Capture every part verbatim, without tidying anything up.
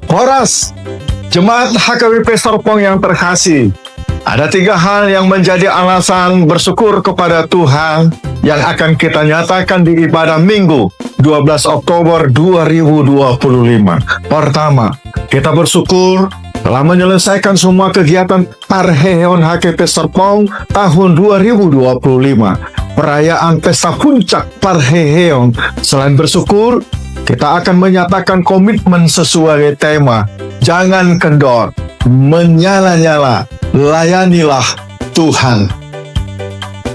Horas, jemaat H K B P Serpong yang terkasih. Ada tiga hal yang menjadi alasan bersyukur kepada Tuhan yang akan kita nyatakan di ibadah Minggu dua belas Oktober dua ribu dua puluh lima. Pertama, kita bersyukur telah menyelesaikan semua kegiatan parheheon H K B P Serpong tahun dua ribu dua puluh lima, perayaan pesta puncak parheheon. Selain bersyukur, kita akan menyatakan komitmen sesuai tema, jangan kendor, menyala-nyala, layanilah Tuhan.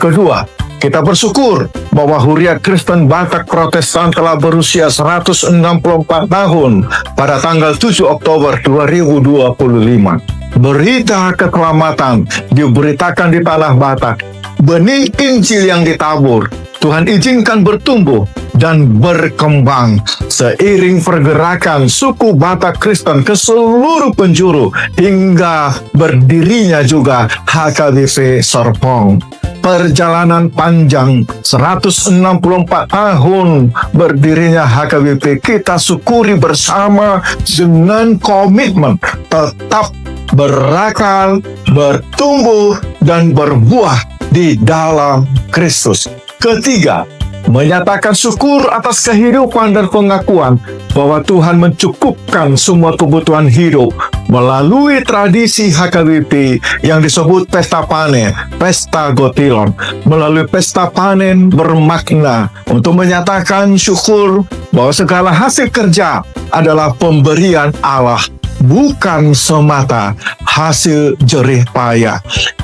Kedua, kita bersyukur bahwa Huria Kristen Batak Protestan telah berusia seratus enam puluh empat tahun pada tanggal tujuh Oktober dua ribu dua puluh lima. Berita keselamatan diberitakan di tanah Batak. Benih Injil yang ditabur Tuhan izinkan bertumbuh dan berkembang seiring pergerakan suku Batak Kristen ke seluruh penjuru hingga berdirinya juga H K B P Serpong. Perjalanan panjang seratus enam puluh empat tahun berdirinya H K B P kita syukuri bersama dengan komitmen tetap berakar, bertumbuh, dan berbuah di dalam Kristus. Ketiga, menyatakan syukur atas kehidupan dan pengakuan bahwa Tuhan mencukupkan semua kebutuhan hidup melalui tradisi H K B P yang disebut pesta panen, pesta gotilon. Melalui pesta panen bermakna untuk menyatakan syukur bahwa segala hasil kerja adalah pemberian Allah, bukan semata hasil jerih payah.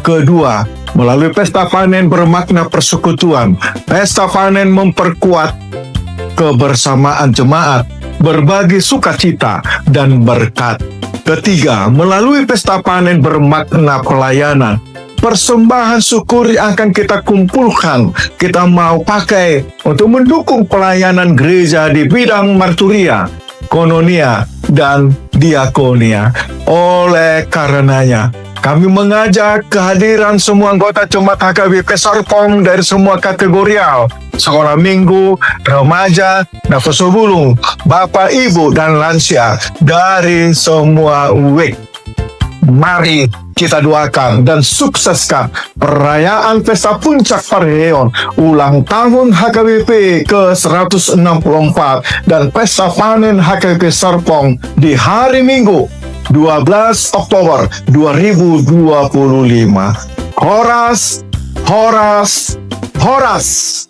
Kedua, melalui pesta panen bermakna persekutuan. Pesta panen memperkuat kebersamaan jemaat, berbagi sukacita dan berkat. Ketiga, melalui pesta panen bermakna pelayanan. Persembahan syukur yang akan kita kumpulkan, kita mau pakai untuk mendukung pelayanan gereja di bidang marturia, koinonia, dan diakonia. Oleh karenanya, kami mengajak kehadiran semua anggota jemaat H K B P Serpong dari semua kategorial, sekolah minggu, remaja, naposobulung, bapak, ibu, dan lansia dari semua wijk. Mari kita doakan dan sukseskan perayaan pesta puncak parheheon ulang tahun H K B P ke seratus enam puluh empat dan pesta panen H K B P Serpong di hari Minggu dua belas Oktober dua ribu dua puluh lima. Horas, horas, horas.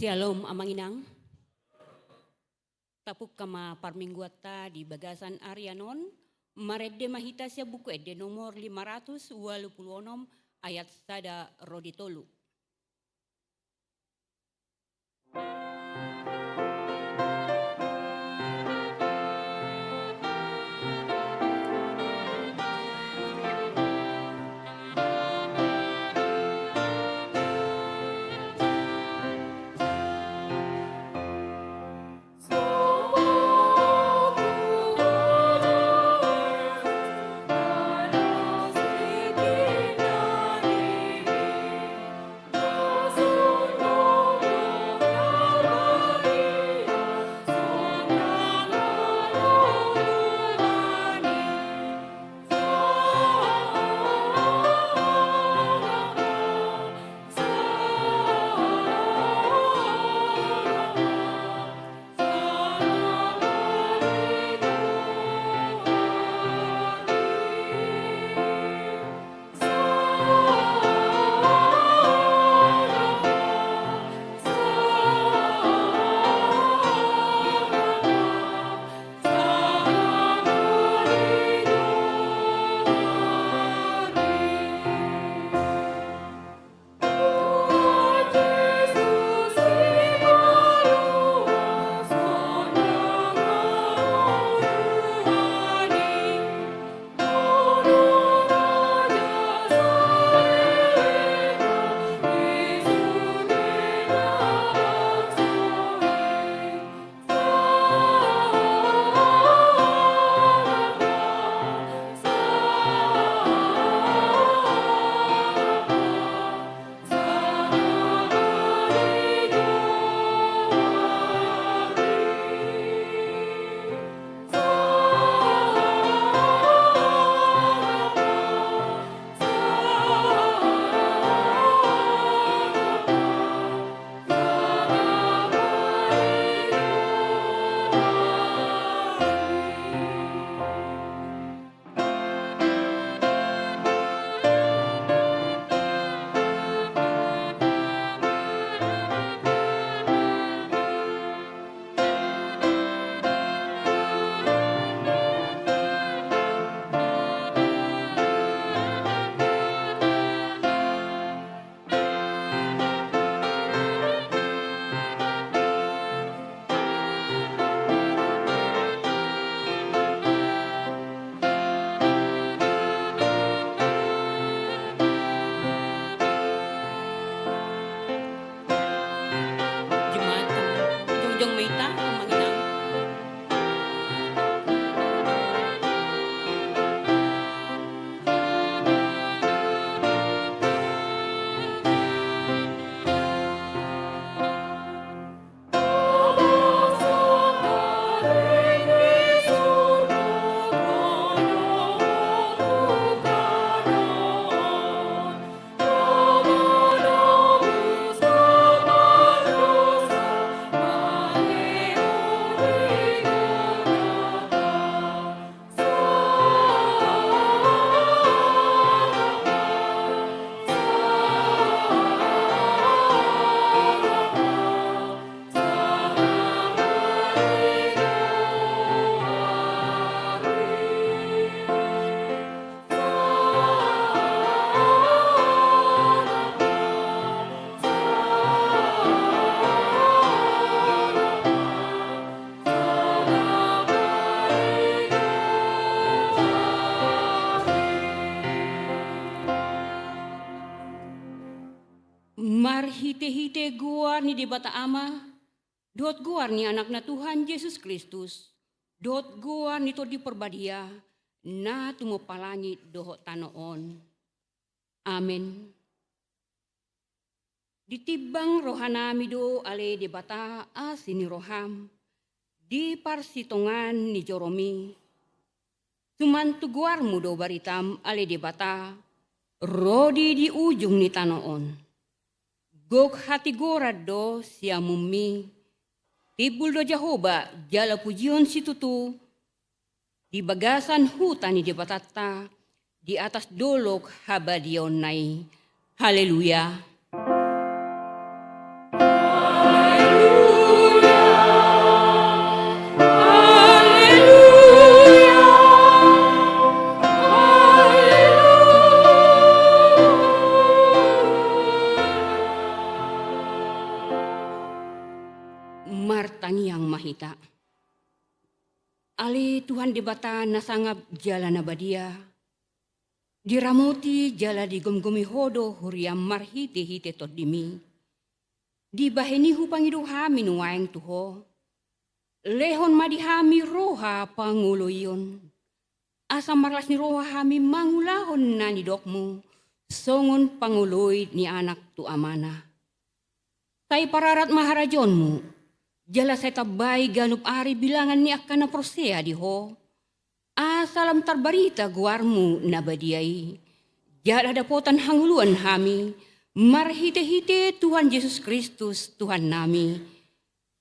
Syalom, Amang Inang. Tapungka ma parmingguanta di bagasan ari on, marende ma hita sian Buku Ende nomor lima ratus ualu pulu onom, ayat sada ro di tolu. Jemaat, jongjong ma hita, Amang Inang. Marhitehite goar ni Debata Ama, dohot goar ni Anakna Tuhan Jesus Kristus, dohot goar ni Tondi Parbadia, na tumompa langit dohot tano on. Amen. Ditimbang rohanami do ale Debata asi ni roham, di parsitongaan ni joromi. Suman tu goarmu do baritam ale Debata, ro di, di ujung ni tano on. Gok hatigoran do siamunmi, timbul do Jahowa jala pujion situtu, di bagasan huta ni Debatanta, di atas dolok habadiaonna i. Haleluya. Tangiang ma hita. Ale Tuhan Debata na sangap jala na badia, diramoti jala digomgomi Ho do huriaM marhitehite TondiMi. Dibahen i hupangido hami nuaeng tu Ho. Lehon ma di hami roha pangoloion, asa marlas ni roha hami mangulahon na nidokMu, songon pangoloi ni anak tu amana. Sai pararat ma harajaonMu, jala sai tambai ganup ari bilangan ni angka na porsea di Ho, asa lam tarbarita goarMu na badia i, jala dapotan hangoluan hami, marhitehite Tuhan Jesus Kristus Tuhannami.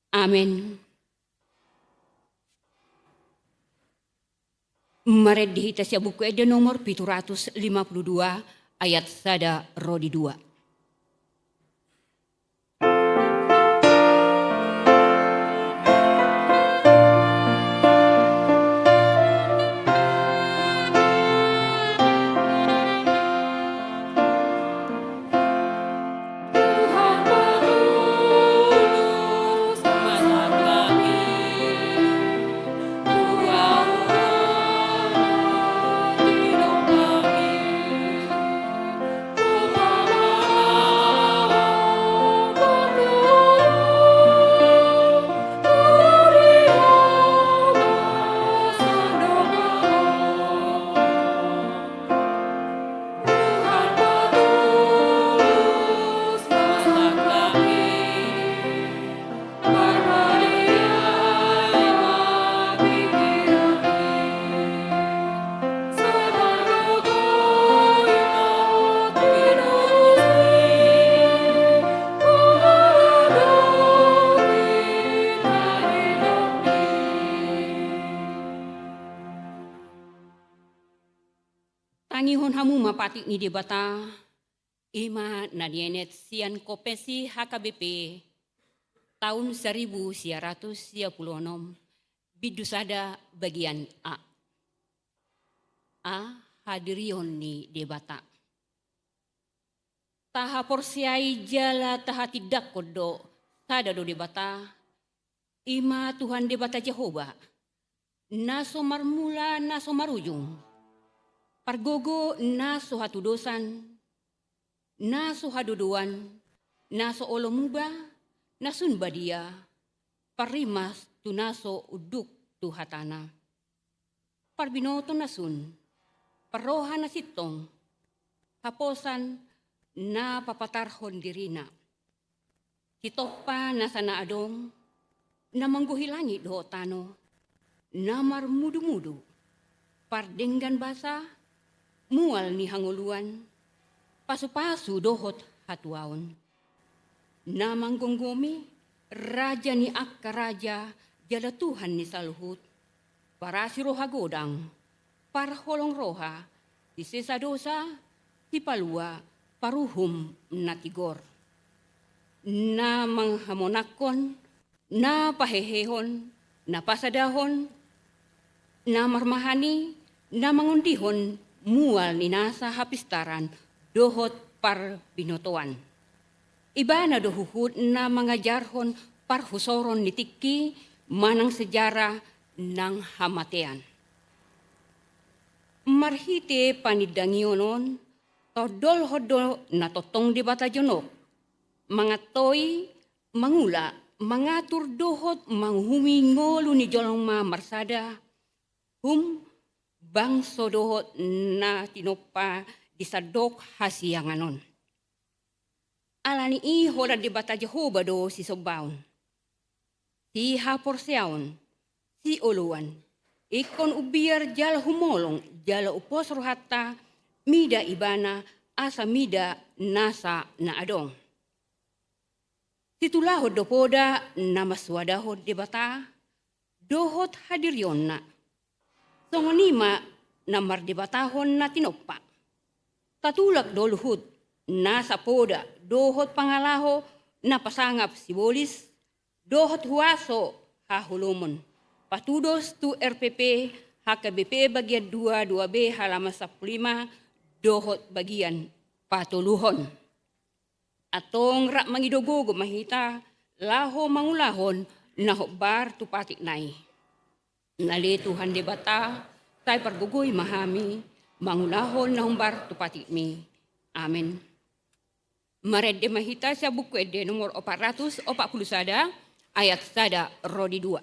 Amen. Marende hita sian Buku Ende nomor pitu ratus lima puluh dua, ayat sada ro di dua. Tangihon hamu ma patik ni Debata, i ma na nienet sian Konvensi H K B P taon saribu sia ratus sia pulu onom, bindu sada, bagian A. A. Hadirion ni Debata. Tahaporseai jala tahatindangkon do, sada do Debata, i ma Tuhan Debata Jahowa, na so marmula na so marujung, pargogo na so hatudosan, na so hadodoan, na so olo muba, na sun badia, parrimas tu na so unduk tu hatana, parbinoto na sun, parroha na sintong, haposan na papatarhon dirina, sitompa nasa na adong, na manggohi langit dohot tano, na marmudumudu, pardenggan basa, mual ni hangoluan, pasupasu dohot hatuaon, na manggomgomi, raja ni angka raja, jala Tuhan ni saluhut, parasi roha godang, parholong roha, sisesa dosa, sipalua, paruhum na tigor, na manghamonangkon, na pahehehon, na pasadahon, na marmahani, na mangondihon mual ni nasa hapistaran dohot parbinotoan. Ibana do huhut na mangajarhon parhusoron ni tingki manang sejarah nang hamatean. Marhite panindangion on, tondolhon do na tongtong Debata jonok, mangantoi, mangula, mangatur dohot manguhumi ngolu ni jolma marsada, hum, bangso dohot na tinompa di sandok hasiangan on. Ala ni i holan Debata Jahowa do sisombaon, sihaporseaon, sioloan, ingkon umbiar jala humolong jala umpos rohanta mida Ibana asa mida nasa na adong. Situlahon do poda na mansuadahon Debata dohot hadirionna. Songon i ma na mardebatahon na tinompa. Tatulak do luhut nasa poda dohot pangalaho na pasangap sibolis dohot huaso haholomon. Patudos tu R P P H K B P bagian dua dua B halaman sampulu lima dohot bagian patoluhon. Antong rap mangido gogo ma hita laho mangulahon na hombar tu patikna i. Ale Tuhan Debata, sai pargogoi ma hami mangulahon na hombar tu patikmi. Amen. Marende ma hita sian Buku Ende nomor opat ratus opat pulu sada, ayat sada ro di dua.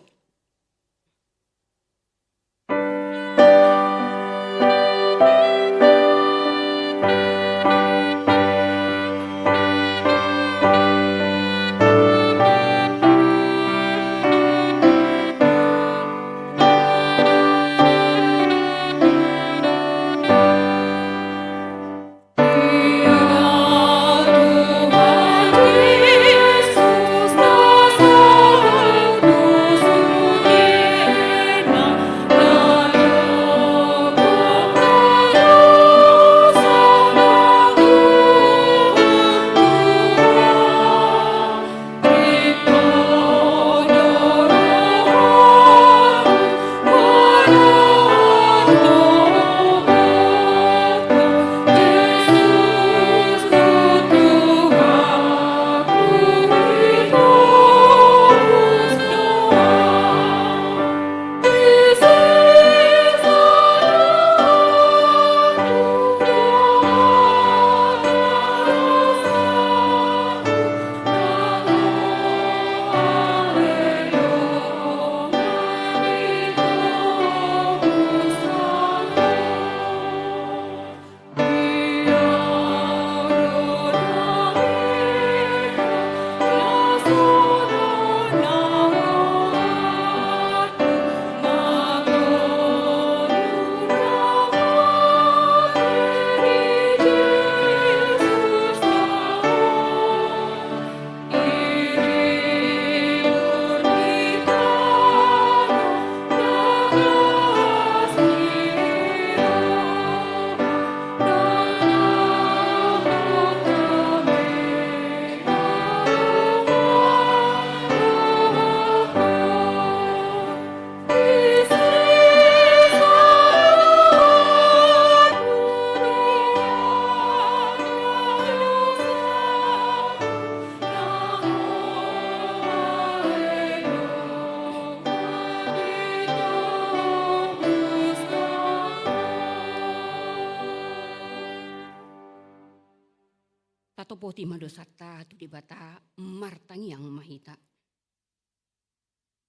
Tatopoti ma dosanta tu Debata, martangiang ma hita.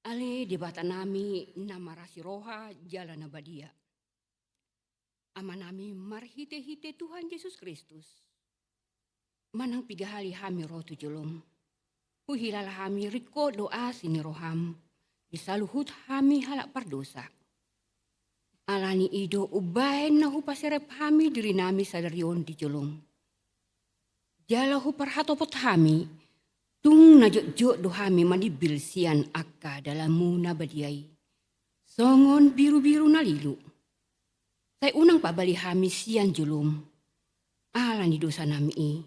Ale Debatanami na marasi roha jala na badia, Amanami marhitehite Tuhan Jesus Kristus, manang piga hali hami ro tu jolom, huhilala hami ringkot do asi ni roham di saluhut hami halak pardosa. Alani i do umbahen na hupaserep hami dirinami sadari on di jolom. Jala huparhatopot hami, tung na jotjot do hami manimbil sian angka dalanmu na badia i, songon birubiru na lilu. Sai unang pabali hami sian jolom, ala ni dosanami i.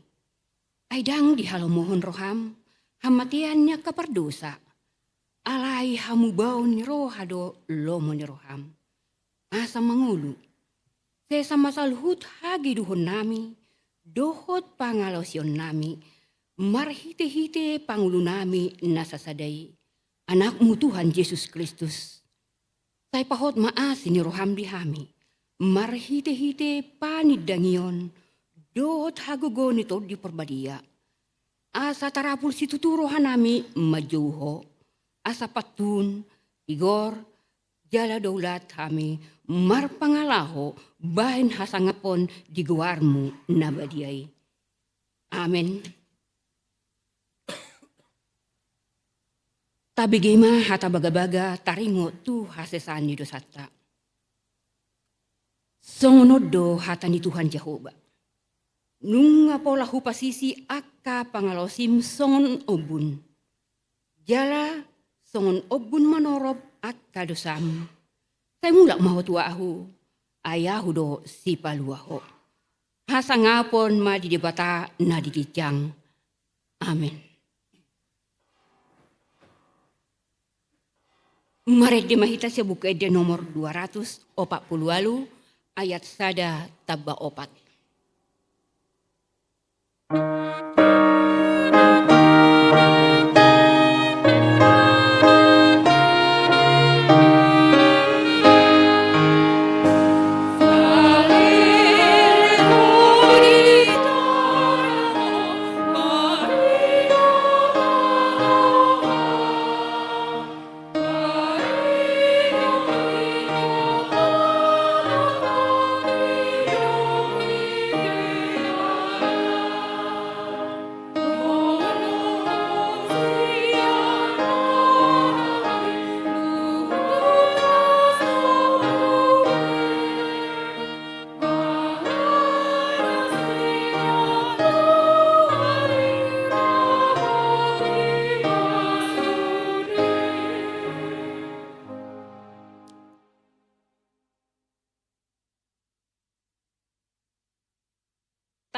Ai ndang dihalomohon roham hamatean ni angka pardosa, alai hamubaon ni roha do lomo ni roham. Asa mangolu, sesa ma saluhut hageduhonnami dohot pangalaosionnami, marhitehite pangulunami na sasada i, Anakmu Tuhan Jesus Kristus. Sai pahot ma asi ni roham di hami, marhitehite panindangion dohot hagogoon ni Tondi Parbadia. Asa tarapul situtu rohanami manjou Ho, asa pantun, tigor, jala daulat hami marpangalaho bahen hasangapon di goarmu na badia i. Amen. Tabege ma hata bagabaga taringot tu hasesaan ni dosanta. Songon on do hata ni Tuhan Jahowa: Nunga pola hupasisi angka pangalaosim songon ombun, jala songon ombun manorop angka dosam. Sai mulak ma ho tu Ahu, ai Ahu do Sipalua ho. Hasangapon ma di Debata na di ginjang. Amen. Marende ma hita sian Buku Ende nomor dua ratus opat pulu ualu, ayat sada tamba opat.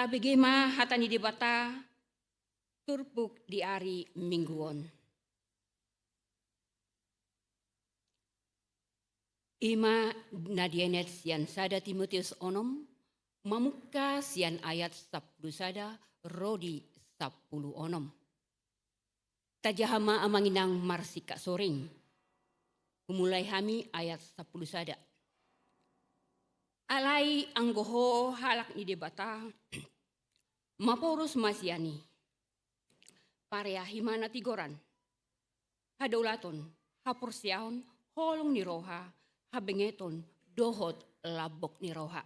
Tabege ma hata ni Debata turpuk di ari Minggu on. I ma na dienet sian sada Timoteus onom, mamungka sian ayat sampulu sada ro di sampulu onom. Tajaha ma amang inang marsingkat soring. Humulai hami ayat sampulu sada. Alai anggo ho halak ni Debata, maporus ma sian i. Pareahi ma natigoran, hadaulaton, haporseaon, holong ni roha, habengeton, dohot lambok ni roha.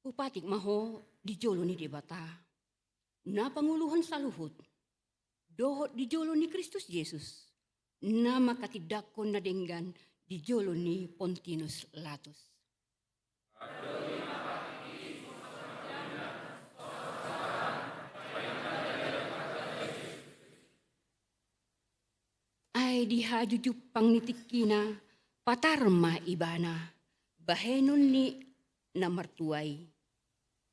Hupatik ma ho di jolo ni Debata, na panguluhon saluhut, dohot di jolo ni Kristus Jesus, na manghatindanghon na denggan di jolo ni Pontinus Latus. Ai di hajujumpang ni tingkina, patar ma ibana, bahenon ni na martua i.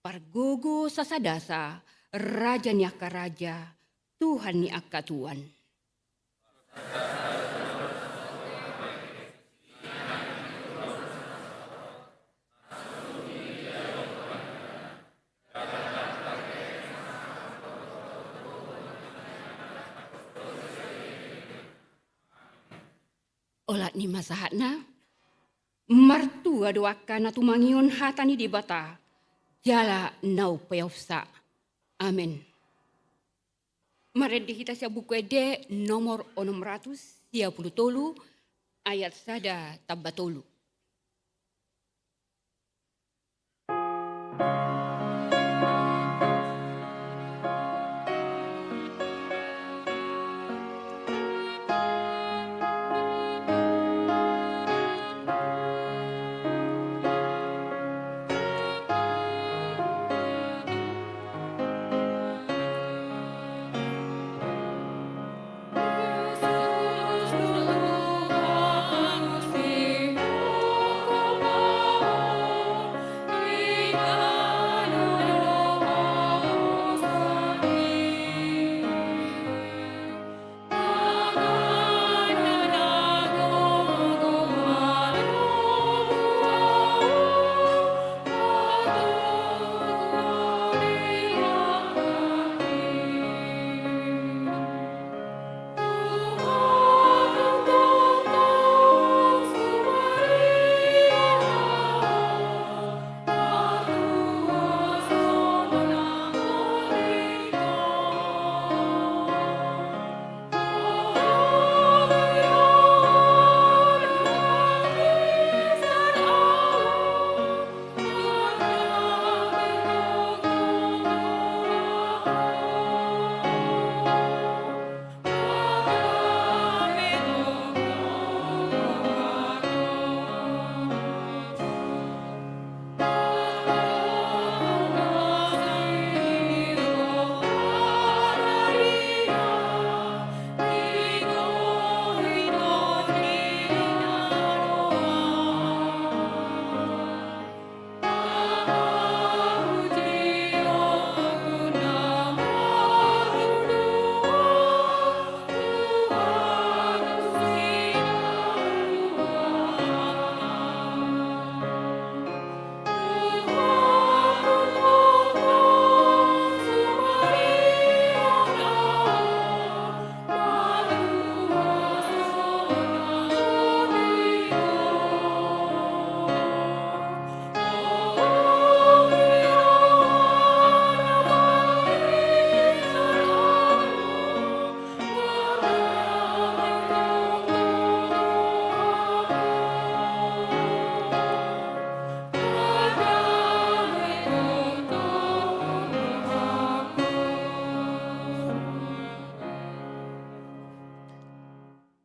Pargogo sasadasa, raja ni angka raja, Tuhan ni angka tuan. Olat ni ma sahatna, martua do angka na tumangihon hata ni Debata, jala na umpeopsa. Amen. Marende hita sian Buku Ende nomor onom ratus sia pulu tolu, ayat sada tamba tolu.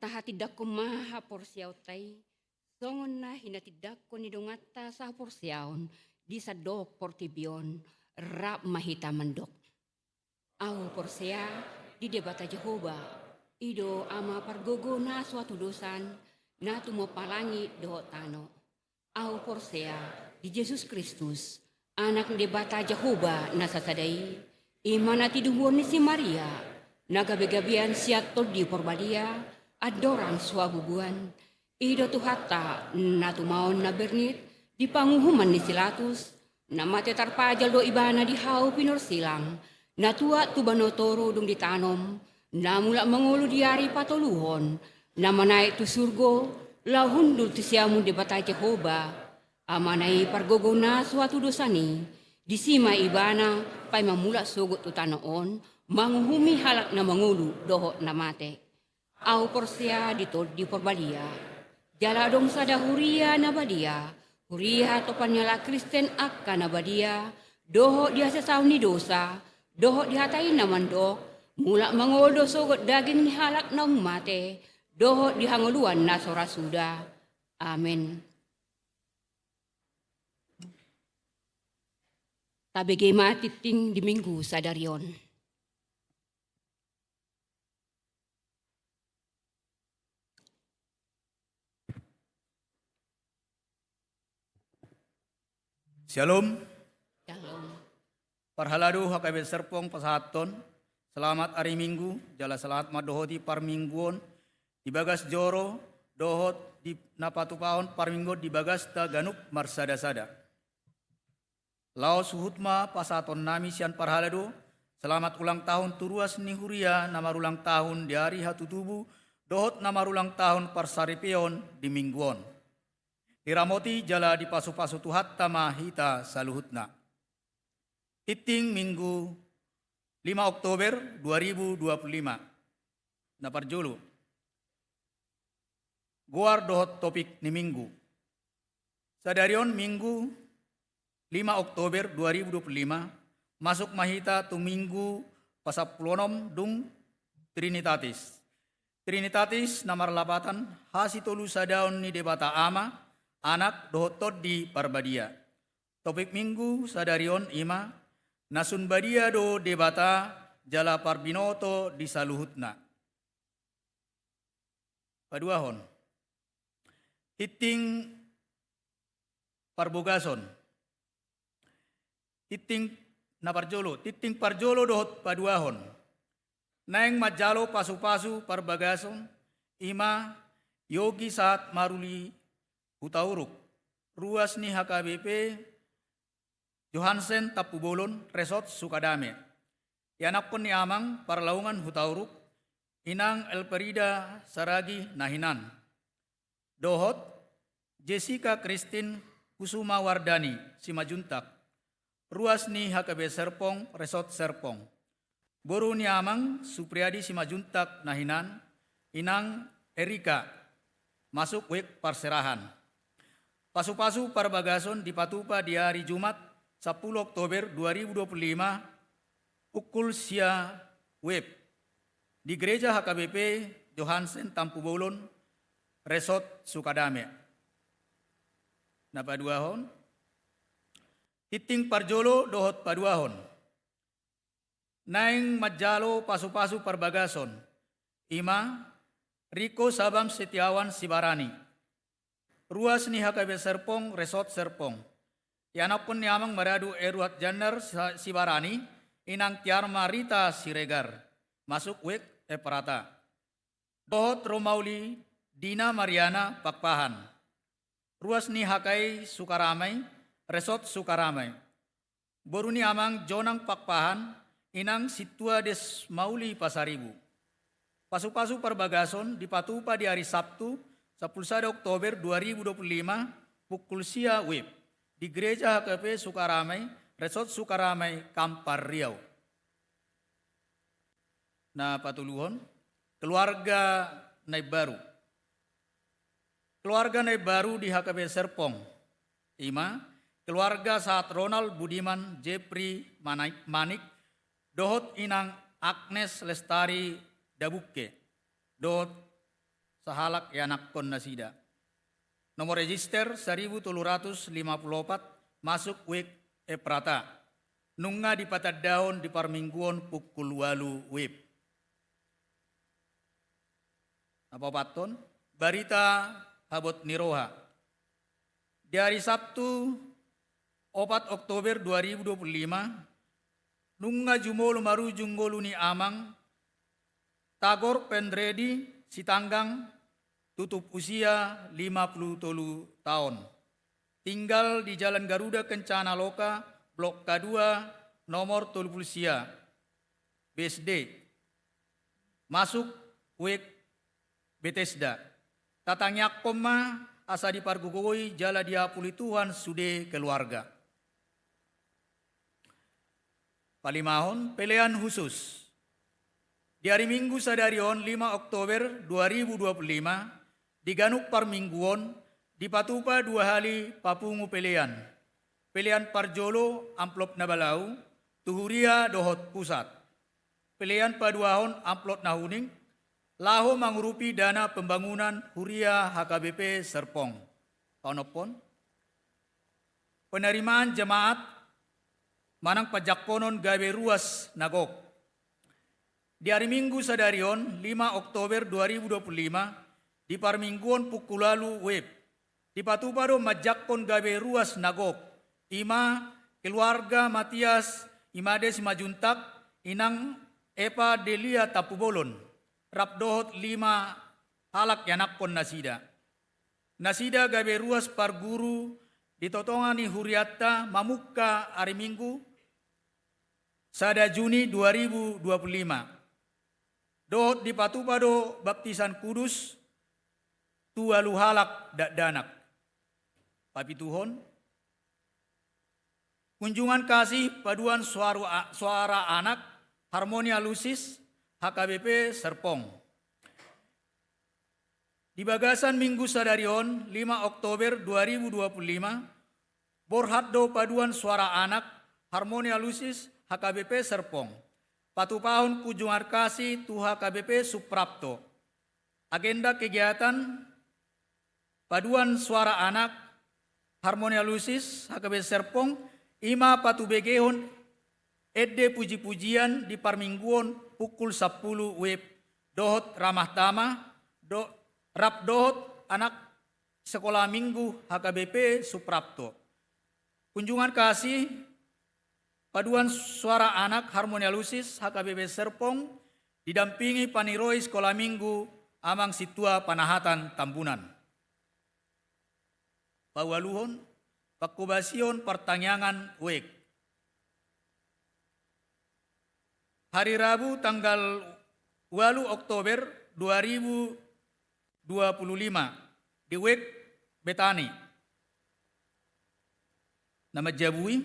Tahatindangkon ma haporseaonta i Songon na hinatindangkon ni donganta sahaporseaon di sandok portibi on, rap ma hita mandok. Ahu porsea di Debata Jahowa, i do Ama pargogo na so hatudosan, na tumompa langit dohot tano. Ahu porsea di Jesus Kristus, Anak ni Debata Jahowa na sasada i, i ma na tinubuan ni si Maria, na gabegabean sian Tondi Porbadia, andorang so habubuan, i do Tuhanta, na tumaon na bernit di panguhuman ni si Latus, na mate tarpajal do ibana di hau pinorsilang, na tuat tu banua toru dung ditanom, na mulak mangolu di ari patoluhon, na manaek tu surgo, laho hundul tu siamun Debata Jahowa, Amana i pargogo na so hatudosan i, disi ma ibana paima mulak sogot tu tano on, manguhumi halak na mangolu dohot na mate. Ahu porsea di Tondi Porbadia. Jala adong sada huria na badia, huria topan ni halak Kristen angka na badia, dohot di hasesaon ni dosa, dohot di hata i na mandok, mulak mangolu do sogot daging ni halak naung mate, dohot di hangoluan na so ra suda. Amen. Tabege ma tingting di Minggu sadari on. Syalom. Syalom. Parhalado H K B Serpong pasahathon selamat ari Minggu, jala selamat mandohoti parmingguon di bagas joro, dohot di na patupahon parmingguon di bagasta ganup marsada-sada. Laos huhut ma pasahatonnami sian parhalado selamat ulang tahun tu ruas ni huria na marulang tahun di ari hatutubu, dohot na marulang tahun parsaripeon di Minggu on. Diramoti jala dipasupasu Tuhanta ma hita saluhutna. Tingting Minggu lima Oktober dua ribu dua puluh lima. Na parjolo, goar dohot topik ni Minggu. Sadari on Minggu lima Oktober dua ribu dua puluh lima, masuk ma hita tu Minggu pasampuluonom dung Trinitatis. Trinitatis na marlapatan hasitolusadaon ni Debata Ama, Anak dohot Tondi Parbadia. Topik Minggu sadari on i ma, na sun badia do Debata jala parbinoto di saluhutna. Paduahon. Tingting parbogason. Tingting na parjolo, tingting parjolo dohot paduahon. Naeng manjalo pasupasu parbagason, i ma Yogi sahat maruli Hutauruk, ruas ni H K B P Johansen Tampubolon, Resort Sukadame. Ianakhon ni amang Parlaungan Hutauruk, inang Elperida Saragi na hinan. Dohot Jessica Christine Kusuma Wardani Simanjuntak, ruas ni H K B Serpong, Resort Serpong. Boru ni amang Supriadi Simanjuntak na hinan, inang Erika, masuk wijk parserahan. Pasupasu parbagason dipatupa di ari Jumat, sampulu Oktober dua ribu dua puluh lima, pukul sia wib, di Gereja H K B P Johansen Tampubolon, Resort Sukadame. Na paduahon, tingting parjolo dohot paduahon. Naeng manjalo pasupasu parbagason, i ma Riko Sabam Setiawan Sibarani, ruas ni H K B Serpong, Resort Serpong. Ianakhon ni amang maradu Edward Janner Sa-, Sibarani, inang Tiarma Rita Siregar, masuk wijk Efrata. Dohot Romauli Dina Mariana Pakpahan, ruas ni H K I Sukaramai, Resort Sukaramai. Boru ni amang Jonang Pakpahan, inang Sintua Desmauli Pasaribu. Pasupasu parbagason dipatupa di ari Sabtu, sampulu sada Oktober dua ribu dua puluh lima, pukul sia wib, di Gereja H K P Sukaramai, Resort Sukaramai, Kampar Riau. Na patoluhon, keluarga na imbaru. Keluarga na imbaru di H K B Serpong, i ma keluarga sahat Ronald Budiman Jepri Manaik-, Manik, dohot inang Agnes Lestari Dabungke, dohot sahalak ianakhon nasida. Nomor register saribu tolu ratus lima pulu opat, masuk Wik Efrata. Nunga dipatandahon di parmingguon pukul ualu wib. Na paopathon, barita habot ni roha. Di ari Sabtu, opat Oktober dua ribu dua puluh lima, nunga jumolo marujung ngolu ni amang Tagor Pendredi Sitanggang, tutup usia lima puluh tolu taon. Tinggal di Jalan Garuda Kencana Loka, Blok K dua, nomor tolu puluh sia, B S D. Masuk Wik Betesda. Tatangiangkon ma asa dipargogoi jala diapuli Tuhan sude keluarga. Palimahon, pelean khusus. Di ari Minggu sadari on, lima Oktober dua ribu dua puluh lima, di ganup parmingguon, dipatupa dua hali papungu pelean. Pelean parjolo amplop na balau, tu huria dohot pusat. Pelean paduahon amplop na huning, laho mangurupi dana pembangunan huria H K B P Serpong. Paonomhon, penerimaan jemaat manang panjangkonon gabe ruas na gok. Di ari Minggu sadari on, lima Oktober dua ribu dua puluh lima, di parmingguon pukul ualu wib, dipatupa do manjangkon gabe ruas na gok, i ma keluarga Matias Imade Simanjuntak, inang Eva Delia Tampubolon, rap dohot lima halak ianakhon nasida. Nasida gabe ruas parguru di tongatonga ni hurianta mamungka ari Minggu, sada Juni dua ribu dua puluh lima. Dohot dipatupa do baptisan kudus tu ualu halak dakdanak. Papituhon, kunjungan kasih paduan suara, suara anak, Harmonia Lucis, H K B P Serpong. Di bagasan Minggu sadari on, lima Oktober dua ribu dua puluh lima, borhat do paduan suara anak, Harmonia Lucis, H K B P Serpong, patupahon kunjungan kasih tu H K B P Suprapto. Agenda kegiatan paduan suara anak, Harmonia Lucis, H K B P Serpong, i ma patubegehon ende pujipujian di parmingguon pukul sampulu wib dohot ramah tamah, do, rap dohot anak sekolah minggu H K B P Suprapto. Kunjungan kasih paduan suara anak, Harmonia Lucis, H K B P Serpong, didampingi paniroi sekolah minggu, Amang Sintua Panahatan Tambunan. Paualuhon, pangkobasion partangiangan wijk. Hari Rabu tanggal ualu Oktober dua ribu dua puluh lima, di wijk Betani. Na manjabui.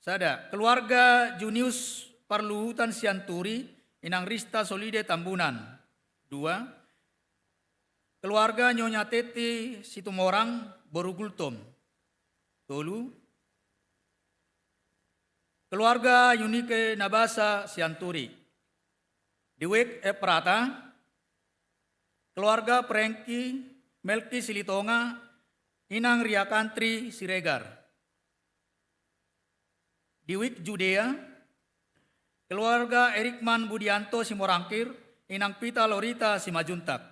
Sada, keluarga Junius Parluhutan Sianturi, inang Rista Solide Tambunan. Dua, keluarga Nyonya Teti Situmorang, boru Gultom. Tolu, keluarga Yunike Nabasa Sianturi, di wijk Efrata, keluarga Prengki Melki Silitonga, inang Riakantri Siregar. Di wijk Judea, keluarga Erikman Budianto Simorangkir, inang Pita Lorita Simanjuntak.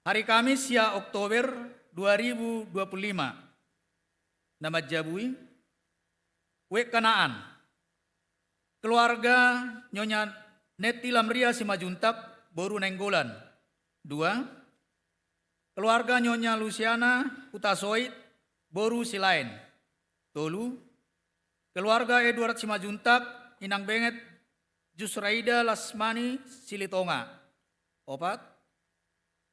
Hari Kamis sia Oktober dua ribu dua puluh lima. Na manjabui, wijk Kanaan. Keluarga Nyonya Neti Lamria Simanjuntak, boru Nainggolan. Dua, keluarga Nyonya Lusiana Hutasoit, boru Silaen. Tolu, keluarga Edward Simanjuntak, inang benget Jusraida Lasmani Silitonga. Opat,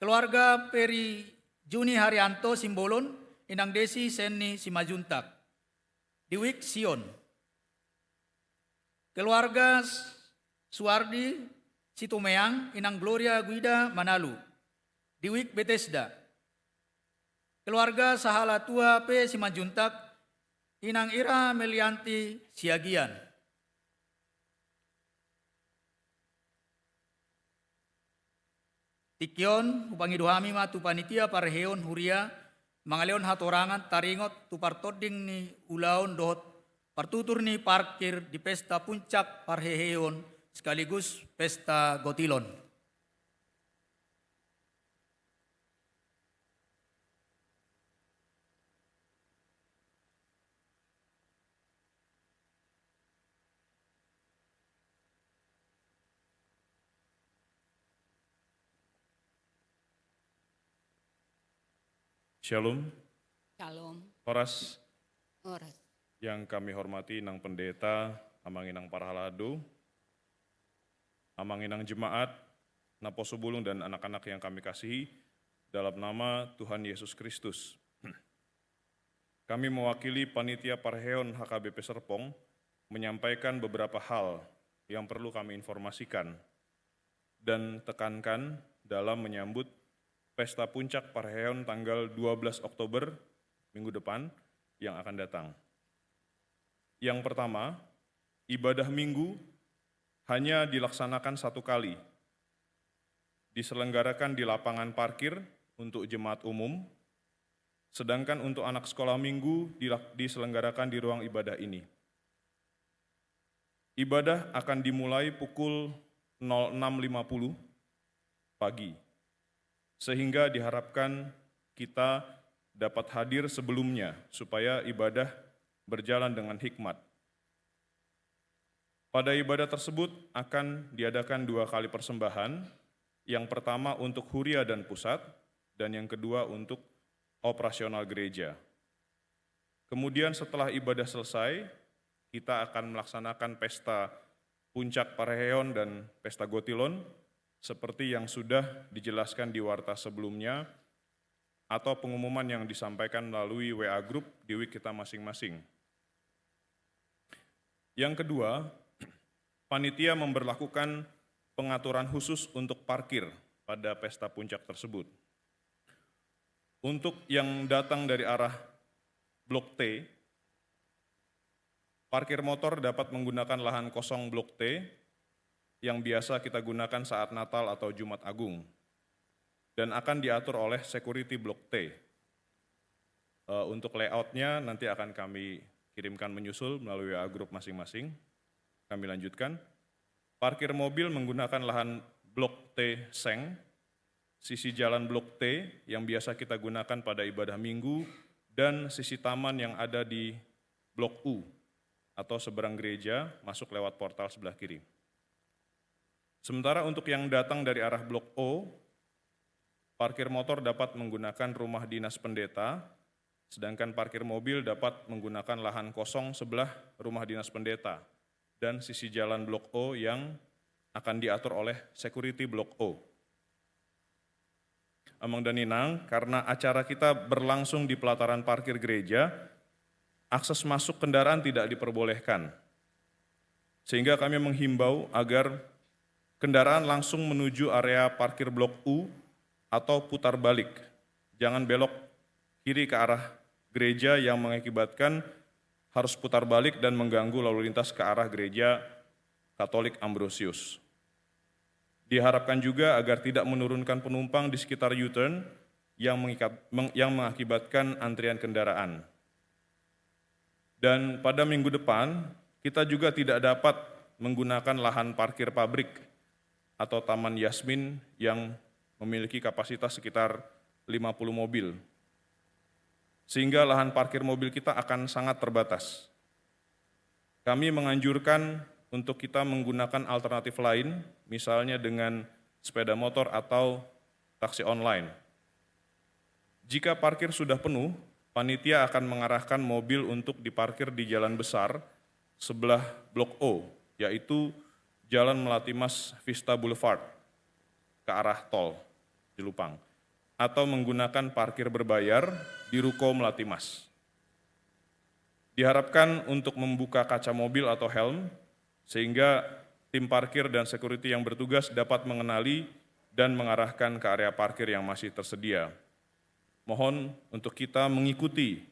keluarga Peri Juni Haryanto Simbolon, inang Desi Senni Simanjuntak. Di wijk Sion. Keluarga Suardi Situmeang, inang Gloria Guida Manalu. Di wijk Betesda. Keluarga Sahalatua P Simanjuntak, inang Ira Melianti Siagian. Tingki on hupangido hami ma tu panitia parheheon huria mangalehon hatorangan taringot tu partonding ni ulaon dohot partutur ni parkir di pesta puncak parheheon sekaligus pesta gotilon. Shalom. Shalom. Horas. Horas. Yang kami hormati Inang Pendeta, Amang Inang Parhalado, Amang Inang Jemaat, Naposo Bulung dan anak-anak yang kami kasihi, dalam nama Tuhan Yesus Kristus. Kami mewakili panitia parheheon H K B P Serpong menyampaikan beberapa hal yang perlu kami informasikan dan tekankan dalam menyambut pesta puncak parheheon tanggal dua belas Oktober, minggu depan, yang akan datang. Yang pertama, ibadah Minggu hanya dilaksanakan satu kali, diselenggarakan di lapangan parkir untuk jemaat umum, sedangkan untuk anak sekolah Minggu dilak-, diselenggarakan di ruang ibadah ini. Ibadah akan dimulai pukul nol enam lima puluh pagi, sehingga diharapkan kita dapat hadir sebelumnya supaya ibadah berjalan dengan hikmat. Pada ibadah tersebut akan diadakan dua kali persembahan, yang pertama untuk huria dan pusat, dan yang kedua untuk operasional gereja. Kemudian setelah ibadah selesai, kita akan melaksanakan pesta puncak parheheon dan pesta gotilon seperti yang sudah dijelaskan di warta sebelumnya atau pengumuman yang disampaikan melalui W A group di week kita masing-masing. Yang kedua, panitia memberlakukan pengaturan khusus untuk parkir pada pesta puncak tersebut. Untuk yang datang dari arah Blok T, parkir motor dapat menggunakan lahan kosong Blok T yang biasa kita gunakan saat Natal atau Jumat Agung dan akan diatur oleh security Blok T. Eh, untuk layoutnya nanti akan kami kirimkan menyusul melalui W A group masing-masing. Kami lanjutkan. Parkir mobil menggunakan lahan Blok T seng, sisi jalan Blok T yang biasa kita gunakan pada ibadah Minggu, dan sisi taman yang ada di Blok U atau seberang gereja, masuk lewat portal sebelah kiri. Sementara untuk yang datang dari arah Blok O, parkir motor dapat menggunakan rumah dinas pendeta, sedangkan parkir mobil dapat menggunakan lahan kosong sebelah rumah dinas pendeta dan sisi jalan Blok O yang akan diatur oleh security Blok O. Amang dan Inang, karena acara kita berlangsung di pelataran parkir gereja, akses masuk kendaraan tidak diperbolehkan. Sehingga kami menghimbau agar kendaraan langsung menuju area parkir Blok U atau putar balik. Jangan belok kiri ke arah gereja yang mengakibatkan harus putar balik dan mengganggu lalu lintas ke arah Gereja Katolik Ambrosius. Diharapkan juga agar tidak menurunkan penumpang di sekitar U-turn yang mengikat-, meng-, yang mengakibatkan antrian kendaraan. Dan pada minggu depan, kita juga tidak dapat menggunakan lahan parkir pabrik atau Taman Yasmin yang memiliki kapasitas sekitar lima puluh mobil. Sehingga lahan parkir mobil kita akan sangat terbatas. Kami menganjurkan untuk kita menggunakan alternatif lain, misalnya dengan sepeda motor atau taksi online. Jika parkir sudah penuh, panitia akan mengarahkan mobil untuk diparkir di jalan besar sebelah Blok O, yaitu Jalan Melati Mas Vista Boulevard ke arah tol Jelupang, atau menggunakan parkir berbayar di ruko Melati Mas. Diharapkan untuk membuka kaca mobil atau helm, sehingga tim parkir dan security yang bertugas dapat mengenali dan mengarahkan ke area parkir yang masih tersedia. Mohon untuk kita mengikuti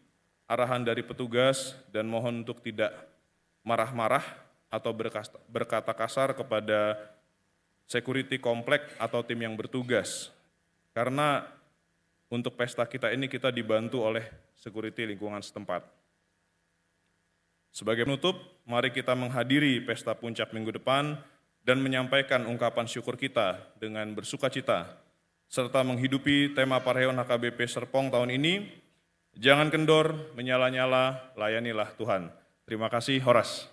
arahan dari petugas dan mohon untuk tidak marah-marah atau berkas-, berkata kasar kepada security komplek atau tim yang bertugas. Karena untuk pesta kita ini kita dibantu oleh security lingkungan setempat. Sebagai penutup, mari kita menghadiri pesta puncak minggu depan dan menyampaikan ungkapan syukur kita dengan bersukacita, serta menghidupi tema parheon H K B P Serpong tahun ini, "Jangan kendor, menyala-nyala, layanilah Tuhan." Terima kasih, horas.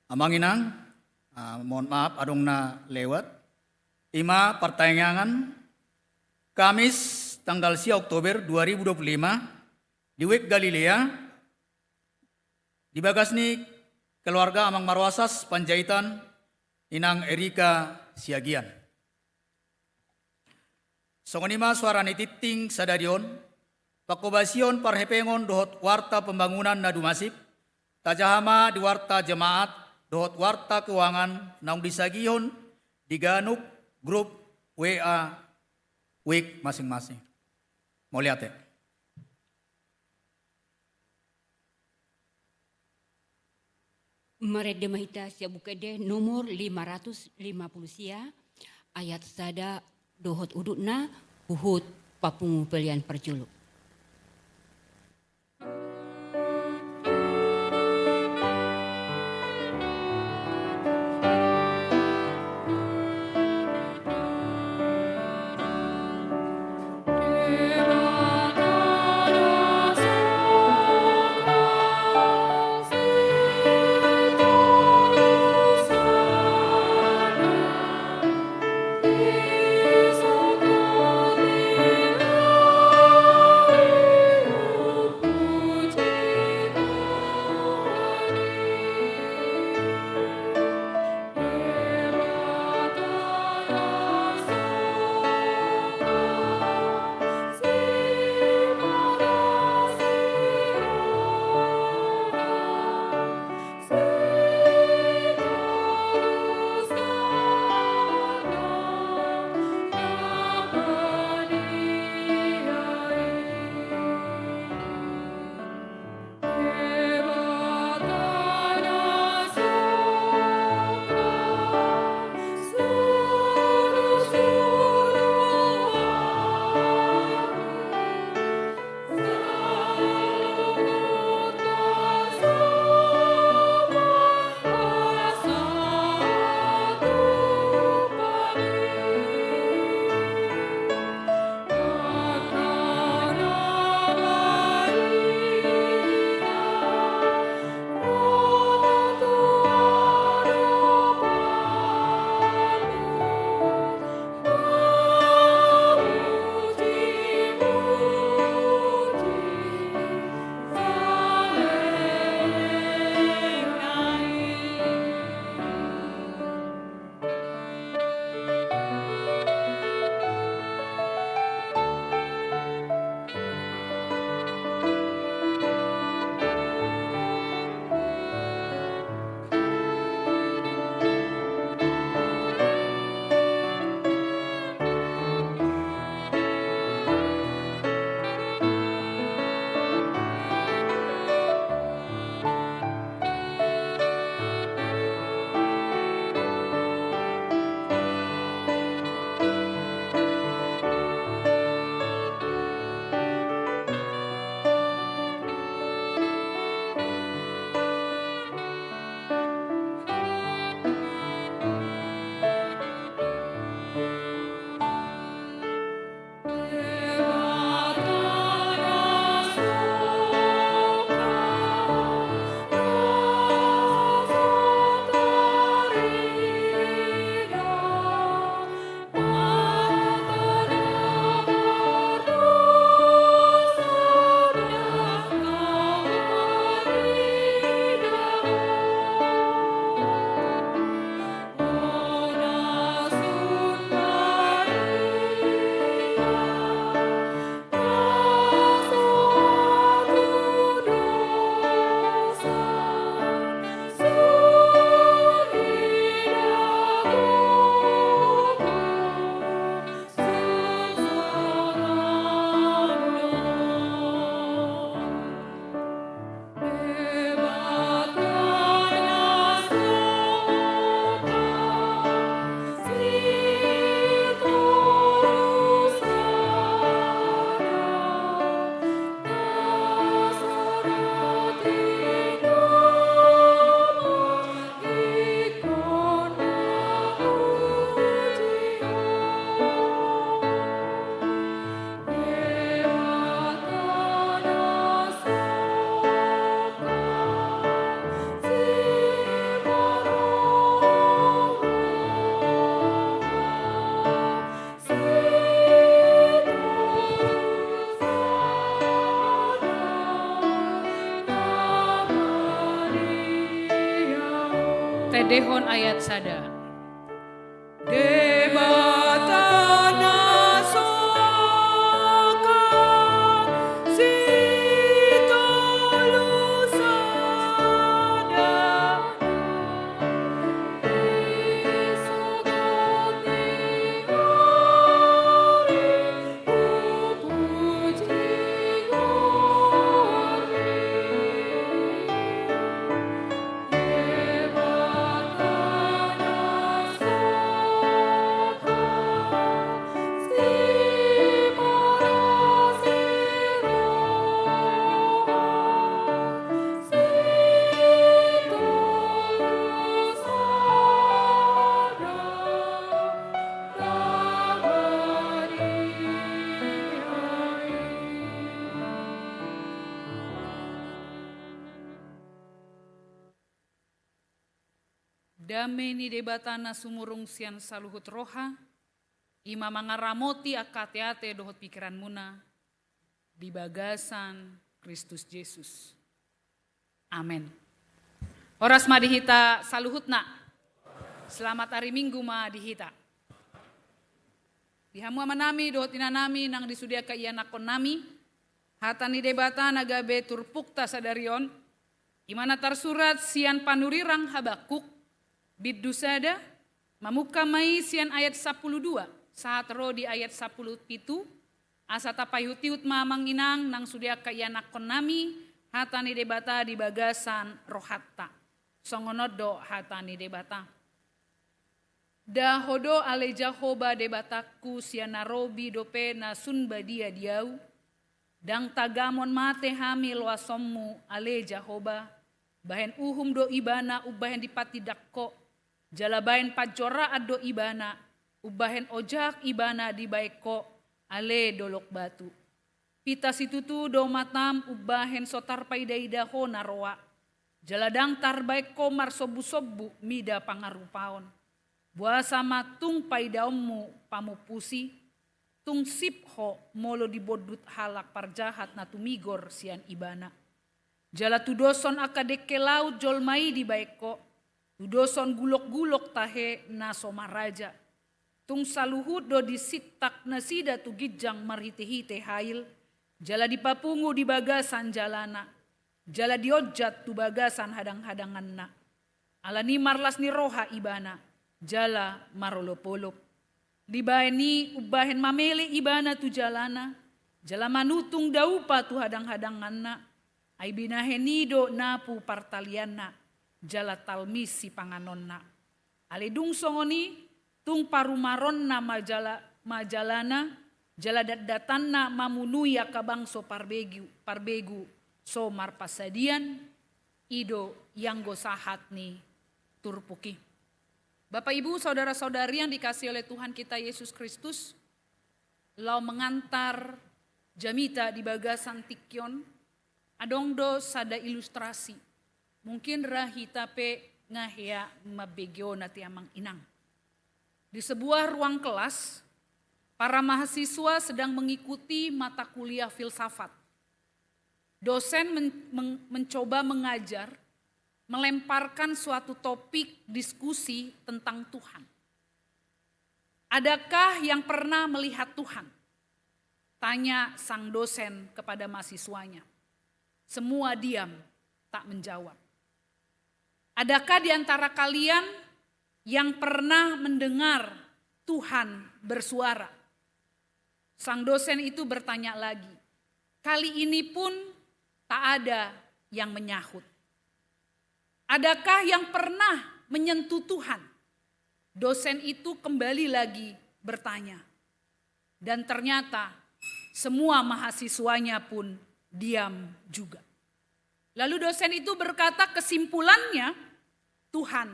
Amang inang, ah, mohon maaf, adong na lewat. Ima partangiangan Kamis tanggal sia Oktober dua ribu dua puluh lima di Wijk Galilea, di bagas ni keluarga Amang Maruasas Panjaitan, Inang Erika Siagian. Songon i ma suara ni tingting sadari on, panghobasion parhepengon dohot warta pembangunan na dumasip, tajaha ma di warta jemaat dohot warta keuangan naung disagihon di ganup grup W A Wijk masing-masing. Mauliate. Marende ma hita sian Buku Ende nomor lima ratus lima puluh sia, ayat sada dohot udutna, huhut papungu pelean parjolo. Dehon ayat sada. Debata na soka sitolu sada. Dame ni Debata na sumurung sian saluhut roha, i ma mangaramoti angka ateate dohot pingkiranmuna di bagasan Kristus Jesus. Amen. Horas ma di hita saluhutna. Selamat ari Minggu ma di hita. Di hamu amanami dohot inanami nang di sude angka ianakkonnami, hata ni Debata na gabe turpukta sadari on, i ma na tarsurat sian panurirang Habakuk, bindu sada, mamungka ma i sian ayat sampulu dua sahat ro di ayat sampulu pitu, asa tapaihutihut ma amang inang nang sude angka ianakkonnami hata ni Debata di bagasan rohanta. Songon on do hata ni Debata. Nda Ho do ale Jahowa Debatangku sian na robi dope na sun badia di ahu? Ndang tagamon mate hami loasonmu ale Jahowa, bahen uhum do ibana umbahen dipatindak Ho, jala bahen panjoraan do ibana, umbahen ojak ibana dibahen Ho ale dolok batu. Pinta situtu do matam umbahen so tarpaidaida Ho na roa, jala ndang tarbahen Ho marsombusombu mida pangarupaon. Boasa ma tung paidaonmu pamumpusi? Tung sip Ho molo dibondut halak parjahat na tumigor sian ibana. Jala tudoshon angka dengke laut jolma i dibahen Ho, tudoshon gulokgulok tahe na so maraja. Tung saluhut do disintak nasida tu ginjang marhitehite hail, jala dipapungu di bagasan jalana, jala dionjat tu bagasan hadanghadanganna. Alani marlas ni roha ibana, jala marolopolop. Dibahen i umbahen mamele ibana tu jalana, jala manutung daupa tu hadanghadanganna, ai binahen i do napu partalianna, jala talmis sipanganonna. Ale dung songon i, tung parumaronna ma jala, ma jalana, jala datdatanna mamunui angka bangso parbegu, parbegu so marpansadian, i do ianggo sahat ni turpuk i. Bapak, Ibu, saudara-saudari yang dikasihi oleh Tuhan kita Yesus Kristus, laho mangantar jamita di bagasan tingki on, adong do sada ilustrasi. Mungkin ra hita pe nga hea mambegeon ate amang inang. Di sebuah ruang kelas, para mahasiswa sedang mengikuti mata kuliah filsafat. Dosen men-, men-, mencoba mengajar, melemparkan suatu topik diskusi tentang Tuhan. "Adakah yang pernah melihat Tuhan?" tanya sang dosen kepada mahasiswanya. Semua diam, tak menjawab. "Adakah di antara kalian yang pernah mendengar Tuhan bersuara?" Sang dosen itu bertanya lagi. Kali ini pun tak ada yang menyahut. "Adakah yang pernah menyentuh Tuhan?" Dosen itu kembali lagi bertanya. Dan ternyata semua mahasiswanya pun diam juga. Lalu dosen itu berkata, "Kesimpulannya, Tuhan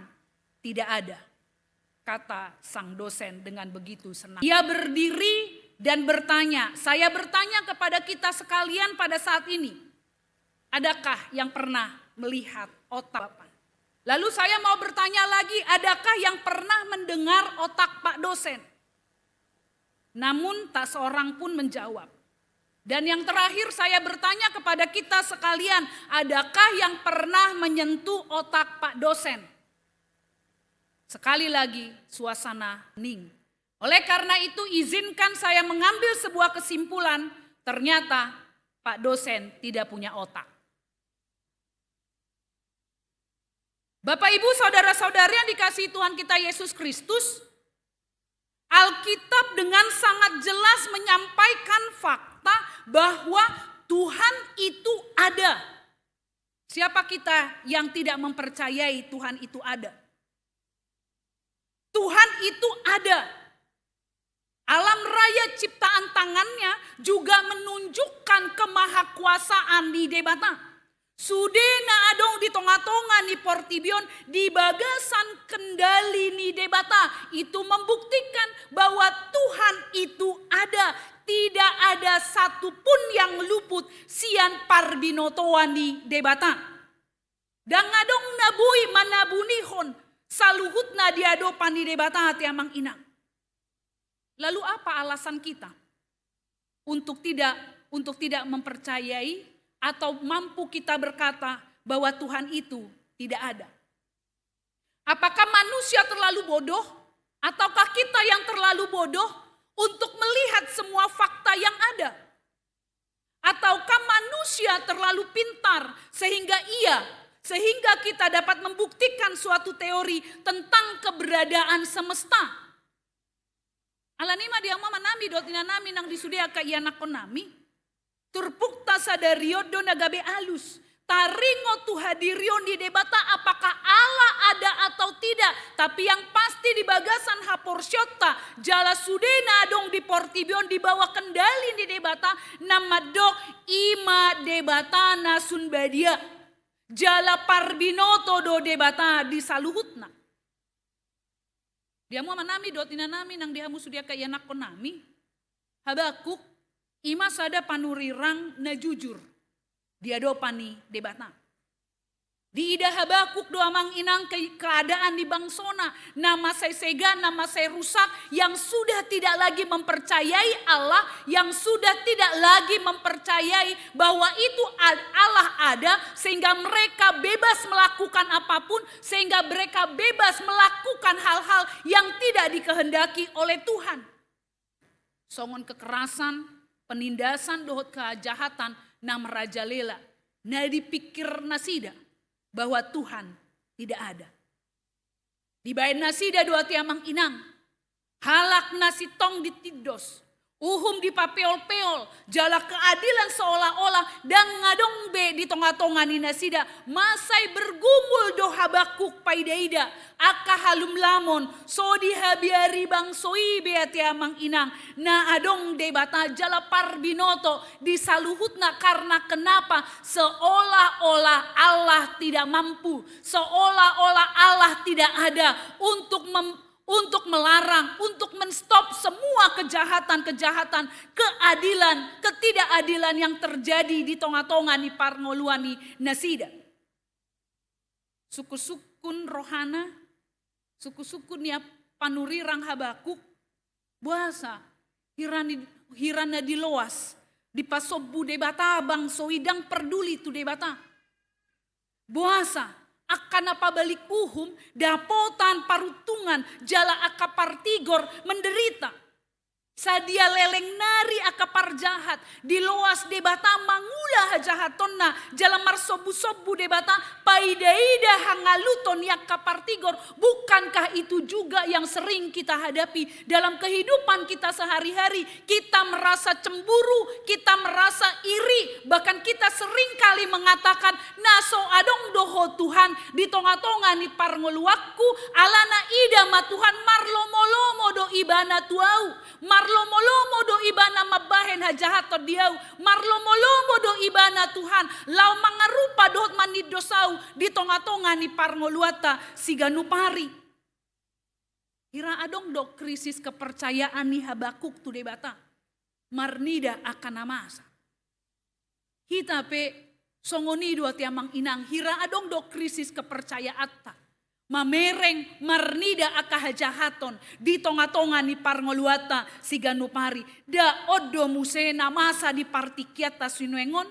tidak ada," kata sang dosen dengan begitu senang. Ia berdiri dan bertanya, saya bertanya kepada kita sekalian pada saat ini, adakah yang pernah melihat otak Bapak? Lalu saya mau bertanya lagi, adakah yang pernah mendengar otak Pak Dosen? Namun tak seorang pun menjawab. Dan yang terakhir saya bertanya kepada kita sekalian, adakah yang pernah menyentuh otak Pak Dosen? Sekali lagi, suasana hening. Oleh karena itu, izinkan saya mengambil sebuah kesimpulan, ternyata Pak dosen tidak punya otak. Bapak, Ibu, saudara-saudari yang dikasihi Tuhan kita Yesus Kristus, Alkitab dengan sangat jelas menyampaikan fakta bahwa Tuhan itu ada. Siapa kita yang tidak mempercayai Tuhan itu ada? Tuhan itu ada. Alam raya ciptaan tangannya juga menunjukkan kemahakuasaan ni Debata. Sude na adong di tonga-tonga ni portibi on di bagasan kendali ni Debata, itu membuktikan bahwa Tuhan itu ada. Tidak ada satu pun yang luput sian parbinotoan ni Debata. Ndang adong na boi manabunihon saluhutna di adopan ni Debata, ate amang inang. Lalu apa alasan kita untuk tidak, untuk tidak mempercayai atau mampu kita berkata bahwa Tuhan itu tidak ada? Apakah manusia terlalu bodoh? Ataukah kita yang terlalu bodoh untuk melihat semua fakta yang ada? Ataukah manusia terlalu pintar sehingga ia, sehingga kita dapat membuktikan suatu teori tentang keberadaan semesta? Alani i ma di hamu amanami dohot inanami nang di sude angka ianakkonnami, turpukta sadari on do na gabe alus. Taringot tu hadirion ni Debata, apakah Allah ada atau tidak, tapi yang pasti di bagasan haporseaonta jala sude na adong di portibi on di bawah kendali ni Debata, na mandok i ma Debata na sun badia. Jala parbinoto do Debata di saluhutna. Di hamu amanami dohot inanami nang di hamu sude angka ianakkonnami, Habakuk i ma sada panurirang na jujur di adopan ni Debata. Diida Habakuk do amang inang ke-, keadaan ni bangsona na mansai sega, na mansai rusak, yang sudah tidak lagi mempercayai Allah, yang sudah tidak lagi mempercayai bahwa itu ad-, Allah ada, sehingga mereka bebas melakukan apapun, sehingga mereka bebas melakukan hal-hal yang tidak dikehendaki oleh Tuhan. Songon kekerasan, penindasan dohot kejahatan na merajalela, na dipikir nasida bahwa Tuhan tidak ada. Dibaen nasida do ate amang inang, halak na sintong ditindos, uhum dipapeol-peol, jala keadilan seolah-olah ndang adong be di tonga-tonga ni nasida. Mansai bergumul do Habakuk paida-ida angka halumlamon, so dihabiari bangso i be ate amang inang, na adong Debata jala parbinoto di saluhutna. Karna kenapa? Seolah-olah Allah tidak mampu, seolah-olah Allah tidak ada untuk mem-, untuk melarang, untuk menstop semua kejahatan-kejahatan, keadilan, ketidakadilan yang terjadi di tonga-tonga ni parngoluan ni nasida. Sungkun-sungkun rohana, sungkun-sungkun ni panurirang Habakuk, boasa hira ni, hira na diloas, dipasombu Debata bangso i, ndang parduli tu Debata. Boasa angka na pabalik uhum dapotan paruntungan jala angka partigor menderita. Sadia leleng nari angka parjahat, diloas Debata mangula hajahatonna, jala marsombu-sombu Debata paida-ida hangaluton ni angka partigor. Bukankah itu juga yang sering kita hadapi dalam kehidupan kita sehari-hari? Kita merasa cemburu, kita merasa iri, bahkan kita sering kali mengatakan, "Na so adong do Ho Tuhan di tonga-tonga ni parngoluanku, alana ida ma Tuhan, marlomo-lomo do Ibana tu ahu." Marlomo-lomo do Ibana mambahen hajahaton di ahu, marlomo-lomo do Ibana Tuhan laho mangarupa dohot manindos ahu di tonga-tonga ni parngoluanta siganup ari. Hira adong do krisis kepercayaan ni Habakuk tu Debata, marnida angka na masa. Hita pe songon i do ate amang inang, hira adong do krisis kepercayaanta, mamereng marnida angka hajahaton di tonga-tonga ni parngoluanta siganup ari. Nda on do muse na masa di partingkianta sinuaeng on?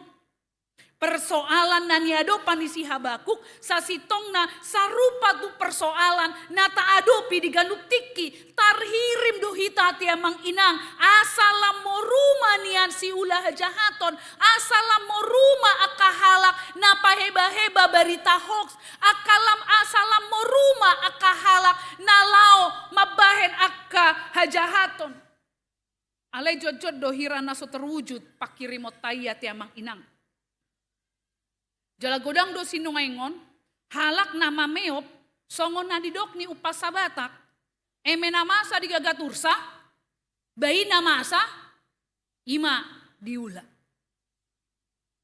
Persoalan na niadopan ni si Habakuk sasintongna sarupa tu persoalan na taadopi di ganup tingki. Tarhirim do hita ate amang inang, asa lam moruma nian siula hajahaton, asa lam moruma angka halak na pahebaheba barita hoax, angka lam, asa lam moruma angka halak na laho mambahen angka hajahaton. Alai jotjot do hira na so terwujud panghirimonta i ate amang inang. Jala godang do sinuaeng on halak na mameop, songon na nidok ni umpasa Batak: eme na masa digagat ursa, bai na masa i ma diula.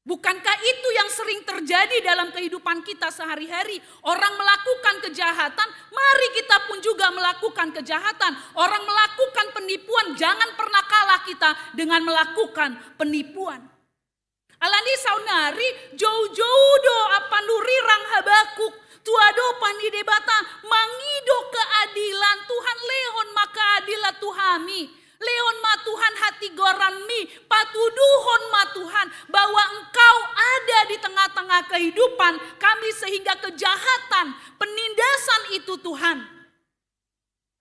Bukankah itu yang sering terjadi dalam kehidupan kita sehari-hari? Orang melakukan kejahatan, mari kita pun juga melakukan kejahatan. Orang melakukan penipuan, jangan pernah kalah kita dengan melakukan penipuan. Alani saonari, joujou do pandurirang Habakuk tu adopan ni Debata, mangido keadilan. Tuhan, lehon ma keadilan tu hami. Lehon ma Tuhan hatigoranMi, patuduhon ma Tuhan bahwa Engkau ada di tengah-tengah kehidupan kami sehingga kejahatan, penindasan itu Tuhan,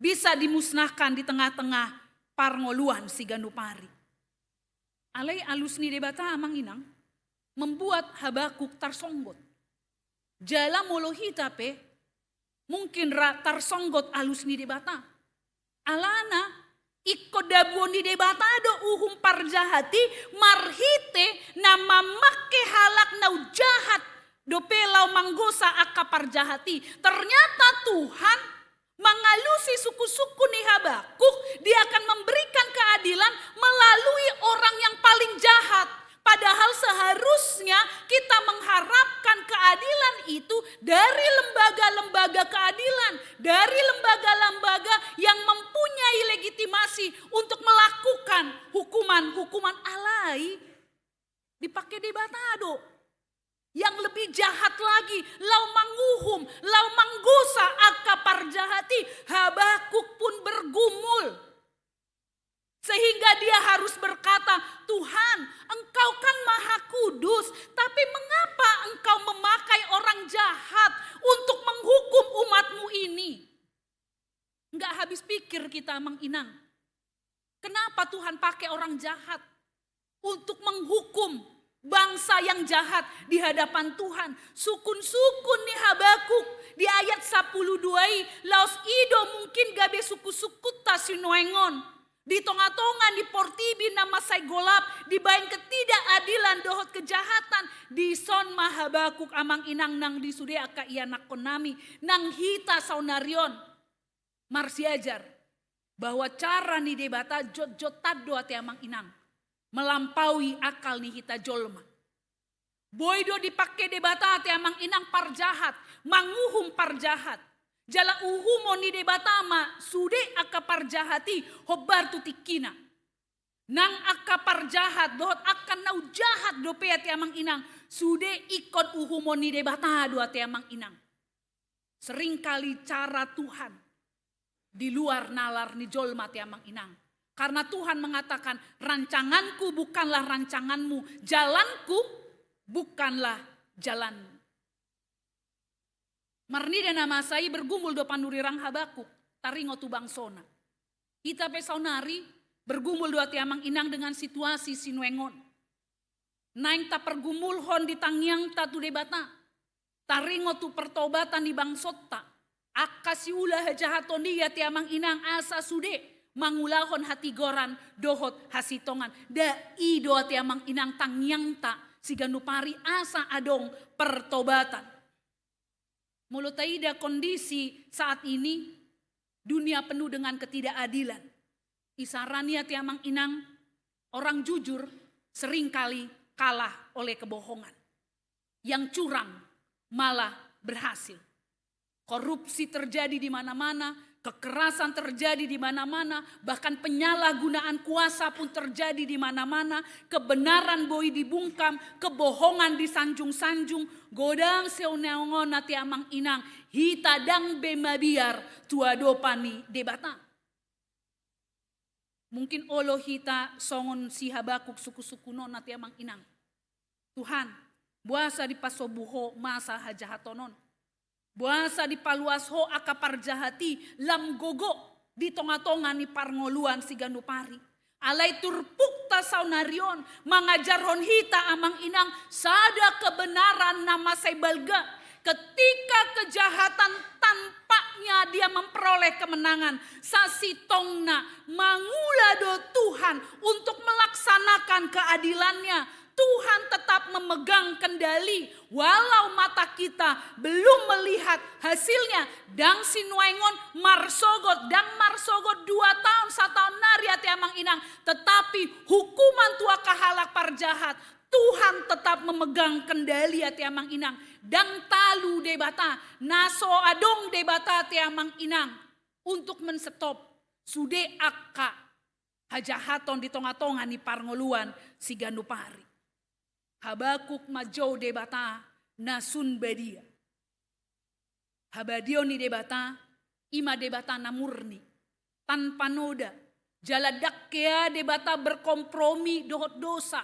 bisa dimusnahkan di tengah-tengah parngoluan siganup ari. Alai alus ni Debata amang inang membuat Habakuk tarsonggot. Jala molo hita pe mungkin ra tarsonggot alus ni Debata. Alana ingkon dabuon ni Debata do uhum parjahat i marhite na mamangke halak na umjahat dope laho manggosa angka parjahat i. Ternyata Tuhan mangalusi sungkun-sungkun ni Habakuk, Dia akan memberikan keadilan melalui orang yang paling jahat. Padahal seharusnya kita mengharapkan keadilan itu dari lembaga-lembaga keadilan, dari lembaga-lembaga yang mempunyai legitimasi untuk melakukan hukuman-hukuman. Alai dipake Debata do yang lebih jahat lagi, laho manguhum, laho manggosa angka parjahat i. Habakuk pun bergumul. Sehingga dia harus berkata, "Tuhan, Engkau kan Maha Kudus, tapi mengapa Engkau memakai orang jahat untuk menghukum umat-Mu ini?" Nggak habis pikir kita, amang inang. Kenapa Tuhan pakai orang jahat untuk menghukum bangsa yang jahat di hadapan Tuhan? Sungkun-sungkun ni Habakuk di ayat sampulu dua i, laos i do mungkin gabe sungkun-sungkunta sinuaeng on. Di tonga-tonga ni portibi na mansai golap, dibaen ketidakadilan dohot kejahatan, dison ma Habakuk, amang inang, nang di sude angka ianakhonnami, nang hita saonari on marsiajar bahwa cara ni Debata jotjotan do, ate amang inang, melampaui akal ni hita jolma. Boi do dipake Debata, ate amang inang, parjahat manguhum parjahat. Jala uhumon ni Debata ma sude angka parjahat i hombar tu tingkina. Nang angka parjahat dohot angka na umjahat dope, ate amang inang, sude ingkon uhumon ni Debata do, ate amang inang. Seringkali cara Tuhan di luar nalar ni jolma, ate amang inang. Karena Tuhan mengatakan, "Rancangan-Ku bukanlah rancangan-Mu, jalan-Ku bukanlah jalan-Mu." Marnida na masa i bergumul do panurirang Habakuk taringot tu bangsona. Hita pe saonari bergumul do, ate amang inang, dengan situasi sinuaeng on. Naeng tapargumulhon di tangiangta tu Debata taringot tu pertobatan ni bangsonta, angka siula hajahaton i, ate amang inang, asa sude mangulahon hatigoran dohot hasintongan. Dai do, ate amang inang, tangiangta siganup ari, asa adong pertobatan. Molo taida kondisi saat ini, dunia penuh dengan ketidakadilan. Isarana, ate amang inang, orang jujur seringkali kalah oleh kebohongan. Yang curang malah berhasil. Korupsi terjadi di mana-mana, kekerasan terjadi di mana-mana, bahkan penyalahgunaan kuasa pun terjadi di mana-mana, kebenaran boi dibungkam, kebohongan disanjung-sanjung. Godang sinuaeng on, ate amang inang, hita ndang be mabiar tu adopan ni Debata. Mungkin olo hita songon si Habakuk sungkun-sungkun on, ate amang inang. Tuhan, Boasa dipasombu Ho masa hajahaton on? Boasa dipaluas Ho angka parjahat i lam gogo di tonga-tonga ni parngoluan siganup ari? Alai turpukta saonari on mangajarhon hita, Amang Inang, sada kebenaran na mansai balga. Ketika kejahatan tampaknya dia memperoleh kemenangan, sasintongna mangula do Tuhan untuk melaksanakan keadilan-Nya. Tuhan tetap memegang kendali, walau mata kita belum melihat hasilnya. Ndang sinuaeng on marsogot, ndang marsogot dua taon, sataon nari, ate Amang Inang, tetapi hukuman tu angka halak parjahat, Tuhan tetap memegang kendali, ate Amang Inang. Ndang talu Debata, na so adong Debata, ate Amang Inang, untuk menstop sude angka hajahaton di tonga-tonga ni parngoluan siganup ari. Habakuk manjou Debata na sun badia. Habadiaon ni Debata, i ma Debata na murni, tanpa noda, jala ndang hea Debata berkompromi dohot dosa.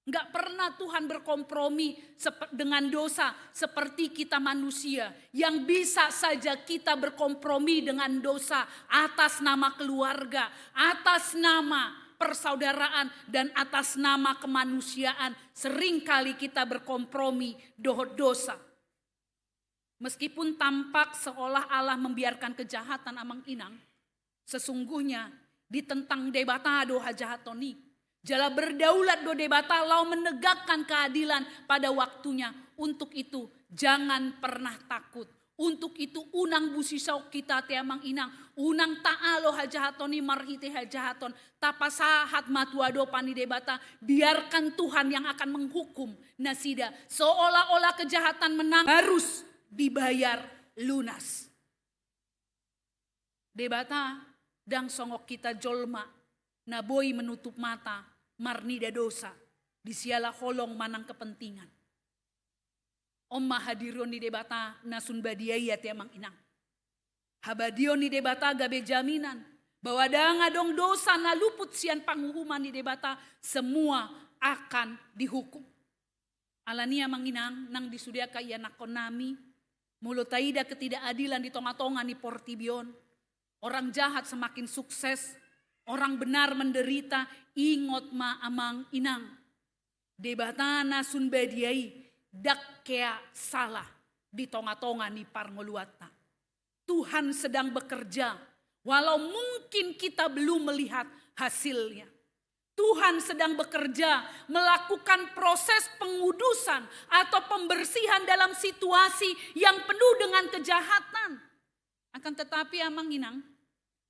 Nggak pernah Tuhan berkompromi sepe-, dengan dosa seperti kita manusia, yang bisa saja kita berkompromi dengan dosa atas nama keluarga, atas nama persaudaraan, dan atas nama kemanusiaan. Seringkali kita berkompromi dohot dosa. Meskipun tampak seolah Allah membiarkan kejahatan, Amang Inang, sesungguhnya ditentang Debata do hajahaton i. Jala berdaulat do Debata laho menegakkan keadilan pada waktunya. Untuk itu, jangan pernah takut. Untuk itu, unang busisaok hita, ate Amang Inang, unang taalo hajahaton i marhite hajahaton. Tapasahat ma tu adopan ni Debata, biarkan Tuhan yang akan menghukum nasida. Seolah-olah kejahatan menang, harus dibayar lunas. Debata ndang songon hita jolma na boi menutup mata marnida dosa di siala holong manang kepentingan. On ma hadirion ni Debata na sun badia i, ate Amang Inang. Habadiaon ni Debata gabe jaminan bahwa ndang adong dosa na luput sian panguhuman ni Debata, semua akan dihukum. Alani i, Amang Inang, nang di sude angka ianakhonnami, molo taida ketidakadilan di tonga-tonga ni portibi on, orang jahat semakin sukses, orang benar menderita, ingot ma, Amang Inang, Debata na sun badia i ndang hea sala di tonga-tonga ni parngoluanta. Tuhan sedang bekerja, walau mungkin kita belum melihat hasilnya. Tuhan sedang bekerja, melakukan proses pengudusan atau pembersihan dalam situasi yang penuh dengan kejahatan. Akan tetapi, Amang Inang,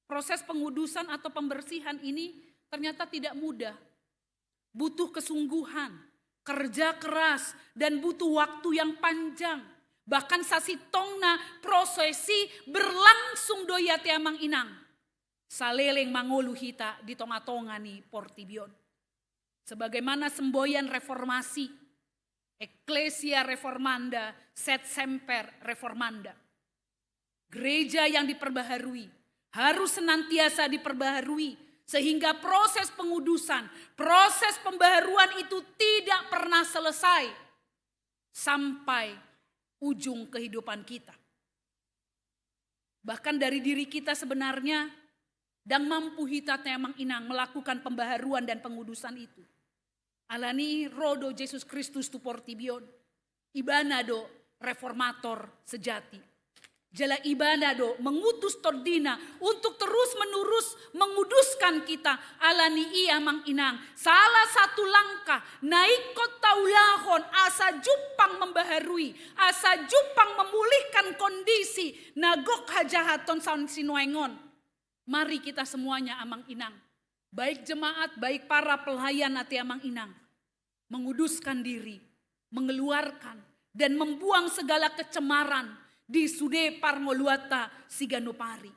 proses pengudusan atau pembersihan ini ternyata tidak mudah. Butuh kesungguhan, kerja keras, dan butuh waktu yang panjang. Bahkan sasintongna proses i berlangsung do i, ate Amang Inang, saleleng mangolu hita di tonga-tonga ni portibi on. Sebagaimana semboyan reformasi, Ecclesia Reformanda, sed semper reformanda. Gereja yang diperbaharui harus senantiasa diperbaharui, sehingga proses pengudusan, proses pembaharuan itu tidak pernah selesai sampai ujung kehidupan kita. Bahkan dari diri kita sebenarnya ndang mampu hita, ate Amang Inang, melakukan pembaharuan dan pengudusan itu. Alani i ro do Jesus Kristus tu portibi on. Ibana do reformator sejati. Jala Ibana do mengutus TondiNa untuk terus-menerus menguduskan kita. Alani i, Amang Inang, salah satu langkah na ingkon taulahon asa jumpang membaharui, asa jumpang memulihkan kondisi na gok hajahaton sian sinuaeng on. Mari kita semuanya, Amang Inang, baik jemaat, baik para pelayan, ate Amang Inang, menguduskan diri, mengeluarkan, dan membuang segala kecemaran di sude parngoluanta siganup ari.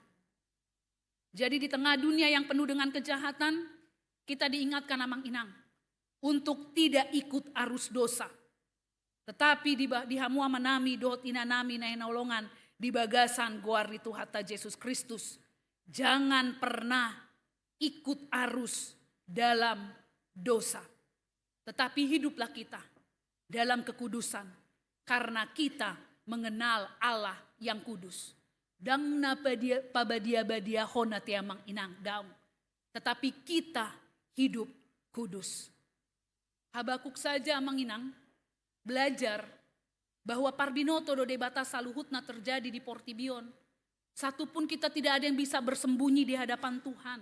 Jadi, di tengah dunia yang penuh dengan kejahatan, kita diingatkan, Amang Inang, untuk tidak ikut arus dosa. Tetapi di ba-, di hamu amanami dohot inanami na hinaholongan di bagasan goar ni Tuhanta Jesus Kristus, jangan pernah ikut arus dalam dosa. Tetapi hiduplah kita dalam kekudusan, karena kita mengenal Allah yang kudus. Ndang na padia-, pabadia-badiahon ate amang inang, daong. Tetapi kita hidup kudus. Habakuk saja amang inang belajar bahwa parbinoto do Debata saluhutna terjadi di portibi on. Satu pun kita tidak ada yang bisa bersembunyi di hadapan Tuhan.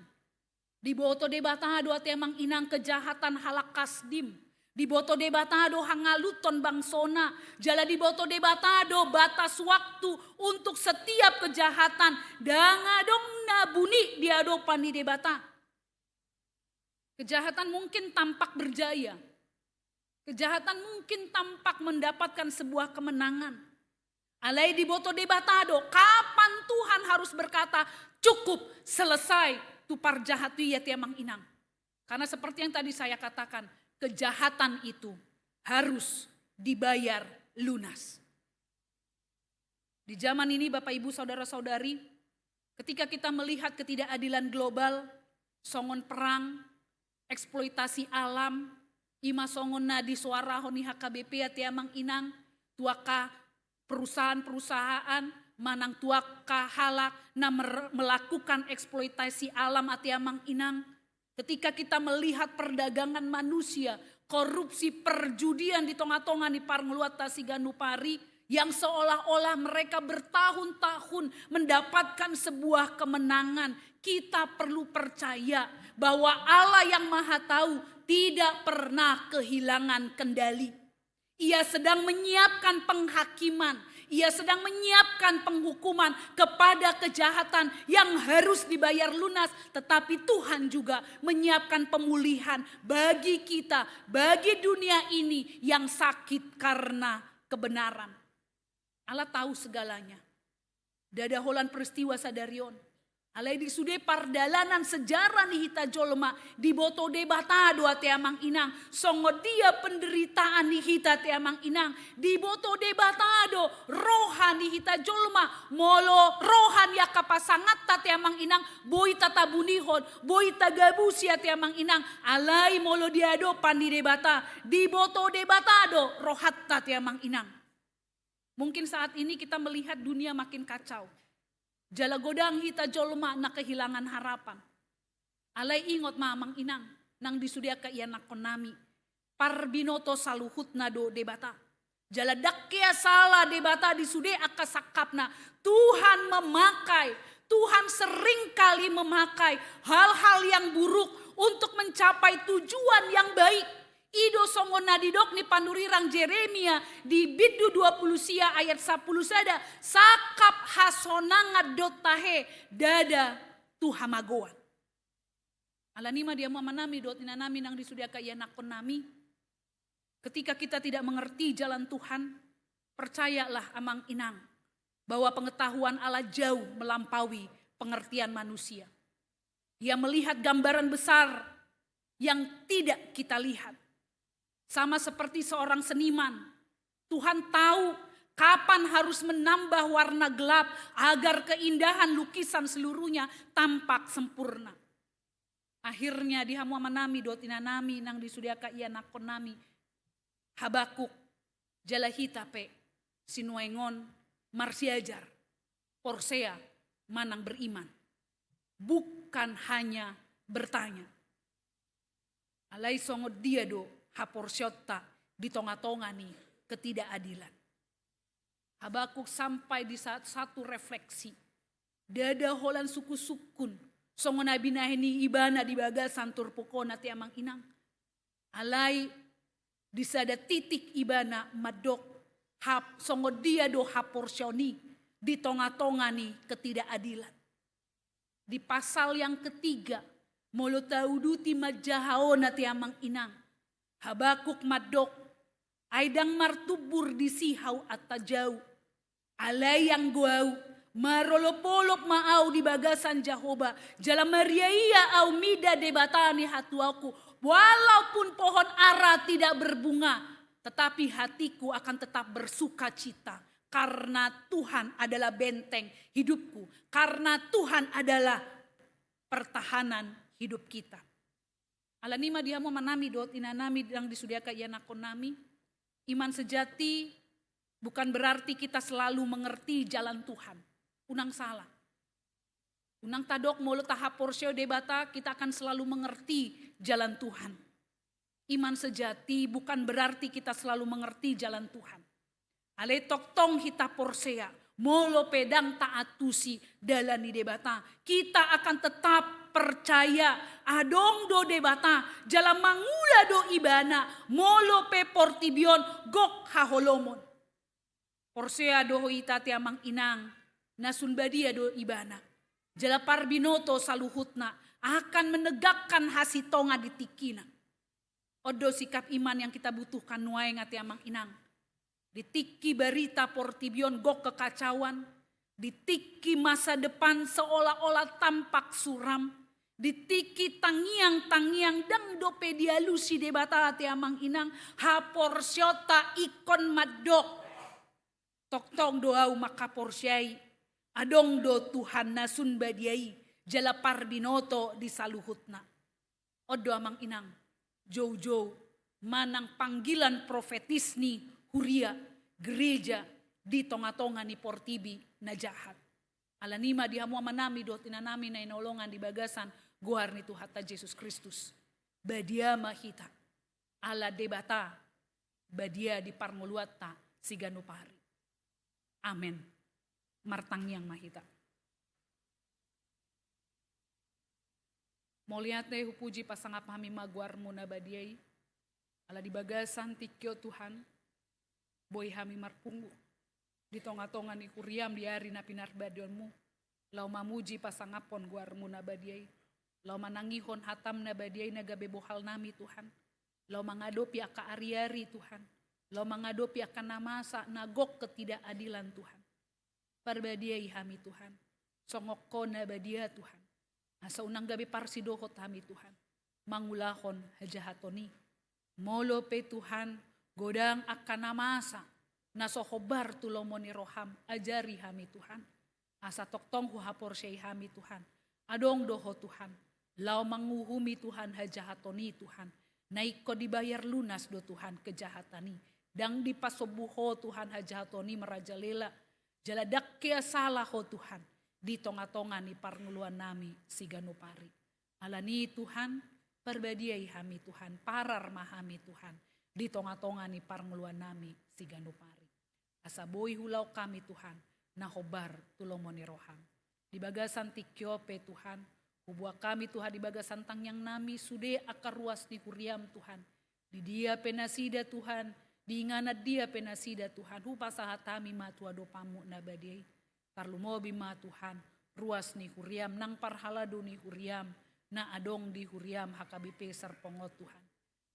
Diboto Debata do ate amang inang kejahatan halak Kasdim. Diboto Debata do hangaluton bangsona. Jala diboto Debata do batas waktu untuk setiap kejahatan. Ndang adong na buni di adopan ni Debata. Kejahatan mungkin tampak berjaya. Kejahatan mungkin tampak mendapatkan sebuah kemenangan. Alai diboto Debata do, kapan Tuhan harus berkata, "Cukup, selesai, tu parjahat tu i ate amang inang." Karena seperti yang tadi saya katakan, kejahatan itu harus dibayar lunas. Di zaman ini, Bapak, Ibu, saudara-saudari, ketika kita melihat ketidakadilan global, songon perang, eksploitasi alam, i ma songon na disuarahon ni H K B P ate amang inang, tu angka perusahaan-perusahaan, manang tu angka halak na mer-, melakukan eksploitasi alam ate amang inang. Ketika kita melihat perdagangan manusia, korupsi, perjudian di tonga-tonga ni parngoluanta siganup ari, yang seolah-olah mereka bertahun-tahun mendapatkan sebuah kemenangan, kita perlu percaya bahwa Allah yang Maha Tahu tidak pernah kehilangan kendali. Ia sedang menyiapkan penghakiman, Ia sedang menyiapkan penghukuman kepada kejahatan yang harus dibayar lunas, tetapi Tuhan juga menyiapkan pemulihan bagi kita, bagi dunia ini yang sakit karena kebenaran. Allah tahu segalanya. Ndada holan peristiwa sadari on. Alai di sude pardalanan sejarah ni hita jolma, diboto Debata do ate amang inang songon dia penderitaan ni hita ate amang inang. Diboto Debata do roha ni hita jolma, molo roha ni angka pasanganta ate amang inang boi tatabunihon, boi tagabusi ate amang inang. Alai molo di adopan ni Debata, diboto Debata do rohanta ate amang inang. Mungkin saat ini kita melihat dunia makin kacau. Jala godang hita jolma na kehilangan harapan. Alai ingot ma amang inang, nang di sude angka ianakkon nami. Parbinoto saluhutna do Debata. Jala ndang hea sala Debata di sude angka sangkapna. Tuhan memakai, Tuhan seringkali memakai hal-hal yang buruk untuk mencapai tujuan yang baik. I do songon na didok ni panurirang Jeremia di bindu dua pulu sia ayat sampulu sada, sangkap hasonangan do tahe, ndada tu hamagoan. Alani i ma di hamu amanami dohot inanami nang di sude angka ianakkon nami. Ketika kita tidak mengerti jalan Tuhan, percayalah amang inang, bahwa pengetahuan Allah jauh melampaui pengertian manusia. Ia melihat gambaran besar yang tidak kita lihat. Sama seperti seorang seniman, Tuhan tahu kapan harus menambah warna gelap agar keindahan lukisan seluruhnya tampak sempurna. Akhirnya di hamu amanami dohot inanami nang di sude angka ianakkon nami, Habakuk, jala hita pe, sinuaeng on marsiajar, porsea manang beriman. Bukan hanya bertanya. Alai songon dia do haporseaonta di tonga-tonga ni ketidakadilan. Habakuk sampai di saat satu refleksi. Ndada holan sungkun-sungkun songon na binahen ni ibana di bagasan turpuk on ate amang inang. Alai di sada titik ibana mandok hap-, songon dia do haporseaon i di tonga-tonga ni ketidakadilan. Di pasal yang ketiga, molo tauduti manjaha on ate amang inang, Habakuk mandok, ai ndang martumbur disi hau antajau. Alai anggo au, marolop-olop ma au di bagasan Jahowa, jala mariaia au mida Debata ni hatuaonku. Walaupun pohon ara tidak berbunga, tetapi hatiku akan tetap bersukacita, karena Tuhan adalah benteng hidupku, karena Tuhan adalah pertahanan hidup kita. Alani i ma di hamu amanami dohot inanami nang di sude angka ianakkon nami, Iman sejati bukan berarti kita selalu mengerti jalan Tuhan. Unang salah. Unang tadok molo tahaporseai Debata, kita akan selalu mengerti jalan Tuhan. Iman sejati bukan berarti kita selalu mengerti jalan Tuhan. Alai tongtong hita porsea, molo pe ndang taantusi dalan ni Debata, kita akan tetap percaya adong do Debata, jala mangula do Ibana, molo pe portibi on gok haholomon. Porsea do hita ate amang inang, na sun badia do Ibana. Jala parbinoto saluhutna akan menegakkan hasitonga di tingkina. On do sikap iman yang kita butuhkan nuaeng ate amang inang. Di tingki barita portibi on gok kekacauan, di tingki masa depan seolah-olah tampak suram, di tingki tangiang-tangiang ndang dope dialusi Debata ate amang inang, haporseaonta ingkon mandok. Tongtong do ahu mangkaporseai, adong do Tuhan na sun badia i, jala parbinoto di saluhutna. On do amang inang, joujou manang panggilan profetis ni huria, gereja, di tonga-tonga ni portibi na jahat. Alani i ma di hamu amanami dohot inanami na hinaholongan di bagasan goar ni Tuhanta Jesus Kristus. Badia ma hita. Ala Debata, badia di parngoluanta siganup ari. Amen. Martangiang ma hita. Mauliate, hupuji pasangap hami ma goarmu na badia i. Ala di bagasan tingki on Tuhan, boi hami marpungu di tonga-tonga ni huriam di ari na pinarbadia onmu. Laho mamuji pasangaphon goarmu na badia i. Laho manangihon hatam na badia i na gabe bohal nami Tuhan. Laho mangadopi angka ari-ari Tuhan. Laho mangadopi angka na masa na gok ketidakadilan Tuhan. Parbadiai hami Tuhan. Songon Ho na badia Tuhan. Asa unang gabe parsidohot hami Tuhan. Mangulahon hajahaton i. Molo pe Tuhan, godang angka na masa, na so hombar tu lomo ni roham, ajari hami Tuhan. Asa tongtong huhaporseai hami Tuhan. Adong do Ho Tuhan. Laho manguhumi Tuhan hajahaton i Tuhan. Na ingkon dibayar lunas do Tuhan kejahatan i. Ndang dipasombu Ho Tuhan hajahaton i marajalela. Jala ndang hea sala Ho Tuhan. Di tonga-tonga ni parngoluan nami siganup ari. Alani i Tuhan, parbadiai hami Tuhan, parar ma hami Tuhan. Di tonga-tonga ni parngoluan nami siganup ari. Asa boi huulahon hami Tuhan, na hombar tu lomo ni roham. Di bagasan tingki on pe Tuhan, hubuat hami Tuhan di bagasan tangiang nami, sude angka ruas ni huriam Tuhan. Di dia pe nasida Tuhan, di inganan dia pe nasida Tuhan, hupasahat hami ma tu adopanmu na badia i. Tarlumobi ma Tuhan, ruas ni huriam, nang parhalado ni huriam, na adong di huriam H K B P Serpong on Tuhan.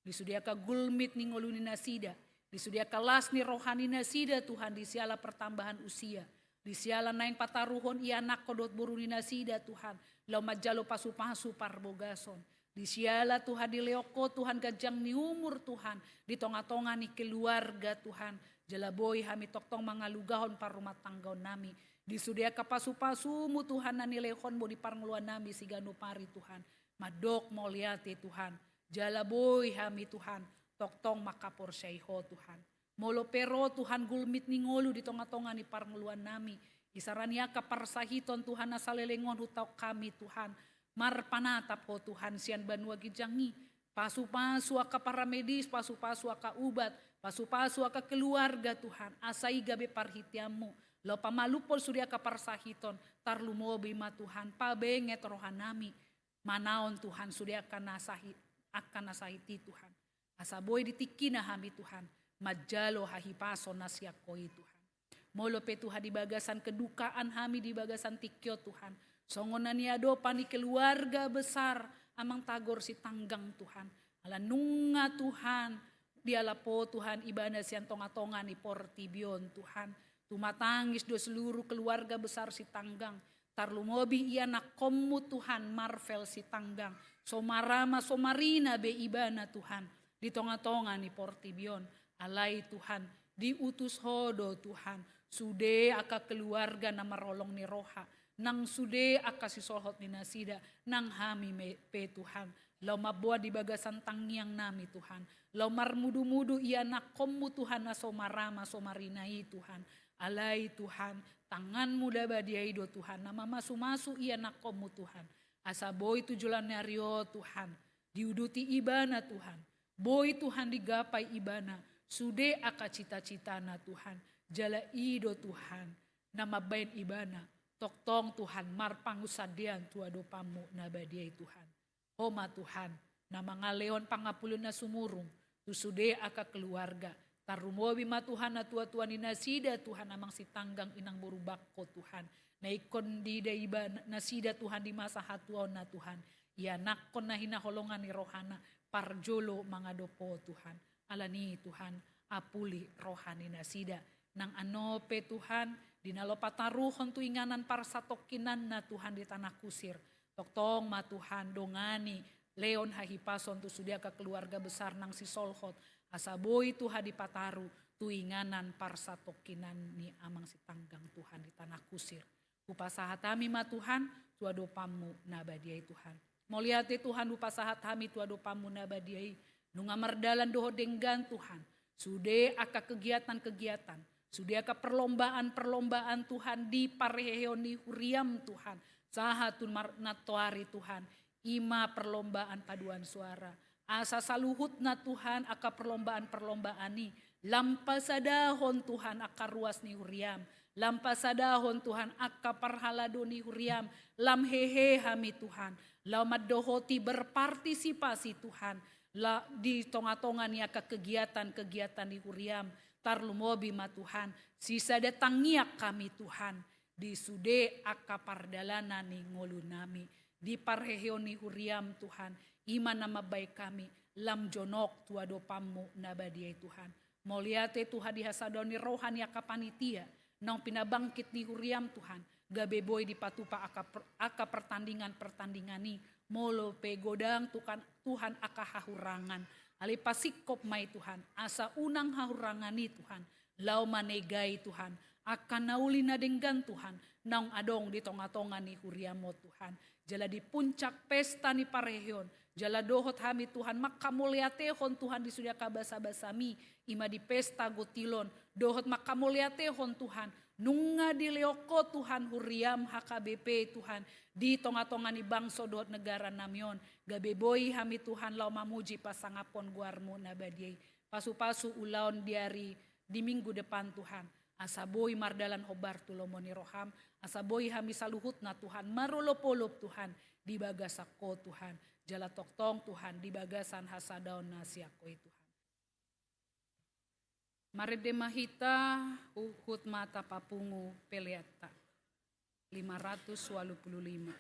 Di sude angka gulmit ni ngolu ni nasida, di sude angka las ni roha ni nasida Tuhan, di siala pertambahan usia, di siala naeng pataruhon ianakhon dohot boru ni nasida Tuhan, laho manjalo pasu-pasu parbogason. Di siala Tuhan dilehon Ho Tuhan ganjang ni umur Tuhan, di tonga-tonga ni keluarga Tuhan, jala boi hami tongtong mangalugahon parrumatanggaon nami. Di sude angka pasu-pasumu Tuhan na nilehonmu di parngoluan nami siganup ari Tuhan. Mandok mauliate Tuhan. Jala boi hami Tuhan, tongtong mangkaporseai Ho Tuhan. Molo pe ro Tuhan gulmit ni ngolu di tonga-tonga ni parngoluan nami. Isarani angka parsahiton Tuhan na saleleng on hutaon hami Tuhan. Marpanatap Ho Tuhan sian banua ginjang i. Pasu-pasu angka paramedis, pasu-pasu angka ubat, pasu-pasu angka keluarga Tuhan. Asa i gabe parhiteanmu. Laho pamalumhon sude angka parsahiton. Tarlumobi ma Tuhan, pabenget roha nami. Manaon Tuhan sude angka na sahit, angka na sahit i Tuhan. Asa boi di tingkina hami Tuhan, manjalo hahipason na sian Ho i Tuhan. Molo pe Tuhan di bagasan kedukaan hami di bagasan tingki on Tuhan. Songon na niadopan ni keluarga besar Amang Tagor Sitanggang Tuhan. Ala nunga Tuhan, dialap Ho Tuhan ibana sian tonga-tonga ni portibi on Tuhan. Tumatangis do seluruh keluarga besar Sitanggang. Tarlumobi ianakhonmu Tuhan Marvel Sitanggang. So marama so marina be ibana Tuhan. Di tonga-tonga ni portibi on. Alai Tuhan, diutus Ho do Tuhan. Sude angka keluarga na marholong ni roha. Nang sude angka sisolhot ni nasida. Nang hami me pe Tuhan. Laho mamboan di bagasan tangiang nami Tuhan. Laho marmudu-mudu ianakkonmu Tuhan na so marama so marina i Tuhan. Alai Tuhan, tanganmu na badia i do Tuhan, na mamasu-masu ianakkonmu Tuhan. Asa boi tu joloan ni ari on Tuhan, diuduti ibana Tuhan. Boi Tuhan digapai ibana, sude angka cita-citana Tuhan. Jala i do Tuhan, na mambaen ibana, tongtong Tuhan marpangunsandean tu adopanmu na badia i Tuhan. Ho ma Tuhan, na mangalehon pangapulion na sumurung, tu sude angka keluarga, tarlumobi ma Tuhan na tua-tua ni nasida Tuhan amang sitanggang inang boru bangko Tuhan. Na ingkon diida iba nasida Tuhan di masa hatuaonna Tuhan. Ianakkon na hinaholongan ni rohana, parjolo mangadop ho Tuhan. Alani Tuhan, apuli roha ni nasida. Nang annon pe Tuhan, di na laho pataruhon tu inganan parsatongkinanna Tuhan di tanah kusir. Tongtong ma Tuhan, dongani, lehon hahipason tu sude angka keluarga besar nang sisolhot. Asa boi Tuhan dipataru, tu inganan parsatongkinan ni amang sitanggang Tuhan di tanah kusir. Hupasahat hami ma Tuhan, tu adopanmu na badia i Tuhan. Mauliate Tuhan, hupasahat hami tu adopanmu na badia i. Nunga mardalan dohot denggan Tuhan. Sude angka kegiatan-kegiatan. Sude angka perlombaan-perlombaan Tuhan di parheheon ni huriam Tuhan. Sahat tu mar-, nantoari Tuhan. Ima perlombaan paduan suara. Asa saluhutna Tuhan angka perlombaan-perlombaan i. Lam pasadahon Tuhan angka ruas ni huriam. Lam pasadahon Tuhan angka parhalado ni huriam. Lam hehe hami Tuhan. Lam mandohoti berpartisipasi Tuhan. La, di tonga-tonga ni angka kegiatan-kegiatan ni huriam. Tarlumobi ma Tuhan. Sisada tangiang hami Tuhan. Di sude angka pardalanan ni ngolunami. Di parheheon ni huriam Tuhan. Ima na mambaen hami. Lam jonok tu adopanmu na badia i Tuhan. Mauliate Tuhan di hasadaon ni roha ni angka panitia. Naung pinabangkit ni huriam Tuhan. Gabe boi dipatupa angka per-, angka pertandingan-pertandingan i. Molo pe godang Tuhan, Tuhan angka hahurangan. Alai pasingkop ma i Tuhan. Asa unang hahurangan i Tuhan. Laho manegai Tuhan. Angka na uli na denggan Tuhan. Naung adong di tonga-tonga ni huriam on Tuhan. Jala di puncak pesta ni parheheon. Jala dohot hami Tuhan. Manghamauliatehon Tuhan di sude angka basa-basami. Ima di pesta gotilon. Dohot manghamauliatehon Tuhan. Nunga dilehon ho Tuhan huriam H K B P Tuhan. Di tonga-tonga ni bangso dohot negara nami on. Gabe boi hami Tuhan laho mamuji pasangaphon goarmu na badia i. Pasu-pasu ulaon di ari di minggu depan Tuhan. Asa boi mardalan hombar tu lomo ni roham. Asa boi hami saluhutna Tuhan. Marolop-olop Tuhan. Di bagasan ho Tuhan. Jala tongtong Tuhan. Di bagasan hasadaon na sian ho i Tuhan. Marende ma hita huhut ma tapapungu peleanta. Lima ratus walu pulu lima.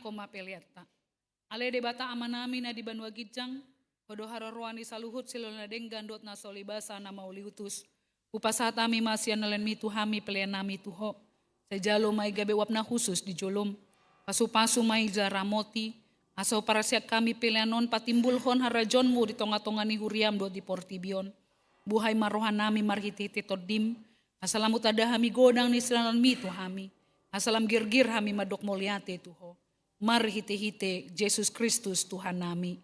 Ho ma peleanta. Ale Debata Amanami na di banua ginjang, Ho do haroroan ni saluhut silehon na denggan dohot na so ulibasa na mauliutus. Hupasahat hami ma sian na leanmi tu hami peleannami tu Ho. Sai jalo ma i gabe uap na hushus di jolom. Pasupasu ma i jala ramoti, asa huparsiat hami pelean on patimbulhon harajaonmu di tongatonga ni huriam dohot di portibi on. Buhai ma rohanami marhitehite Tondim, asa lam hutanda hami godang ni silehononmi tu hami, asa lam girgir hami mandok mauliate tu Ho. Marhitehite Jesus Kristus Tuhannami.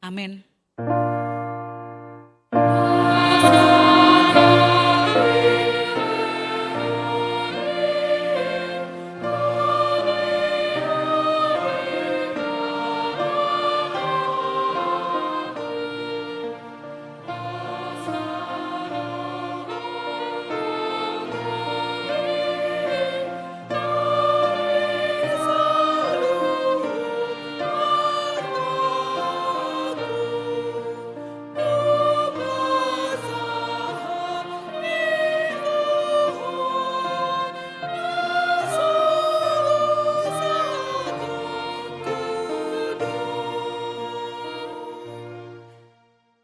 Amen.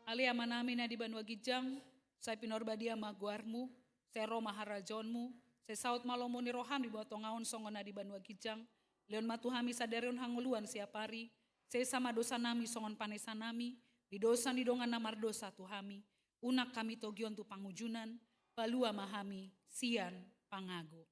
Ale Amanami na di banua ginjang, sai pinarbadia ma goarmu, sai ro ma harajaonmu, sai saut ma lomo ni roham di banua tonga on songon na di banua ginjang. Lehon ma tu hami sadari on hangoluan siapari, sesa ma dosanami songon panesanami di dosa ni dongan na mardosa tu hami. Unang hami togihon tu pangunjunan, palua ma hami sian pangago.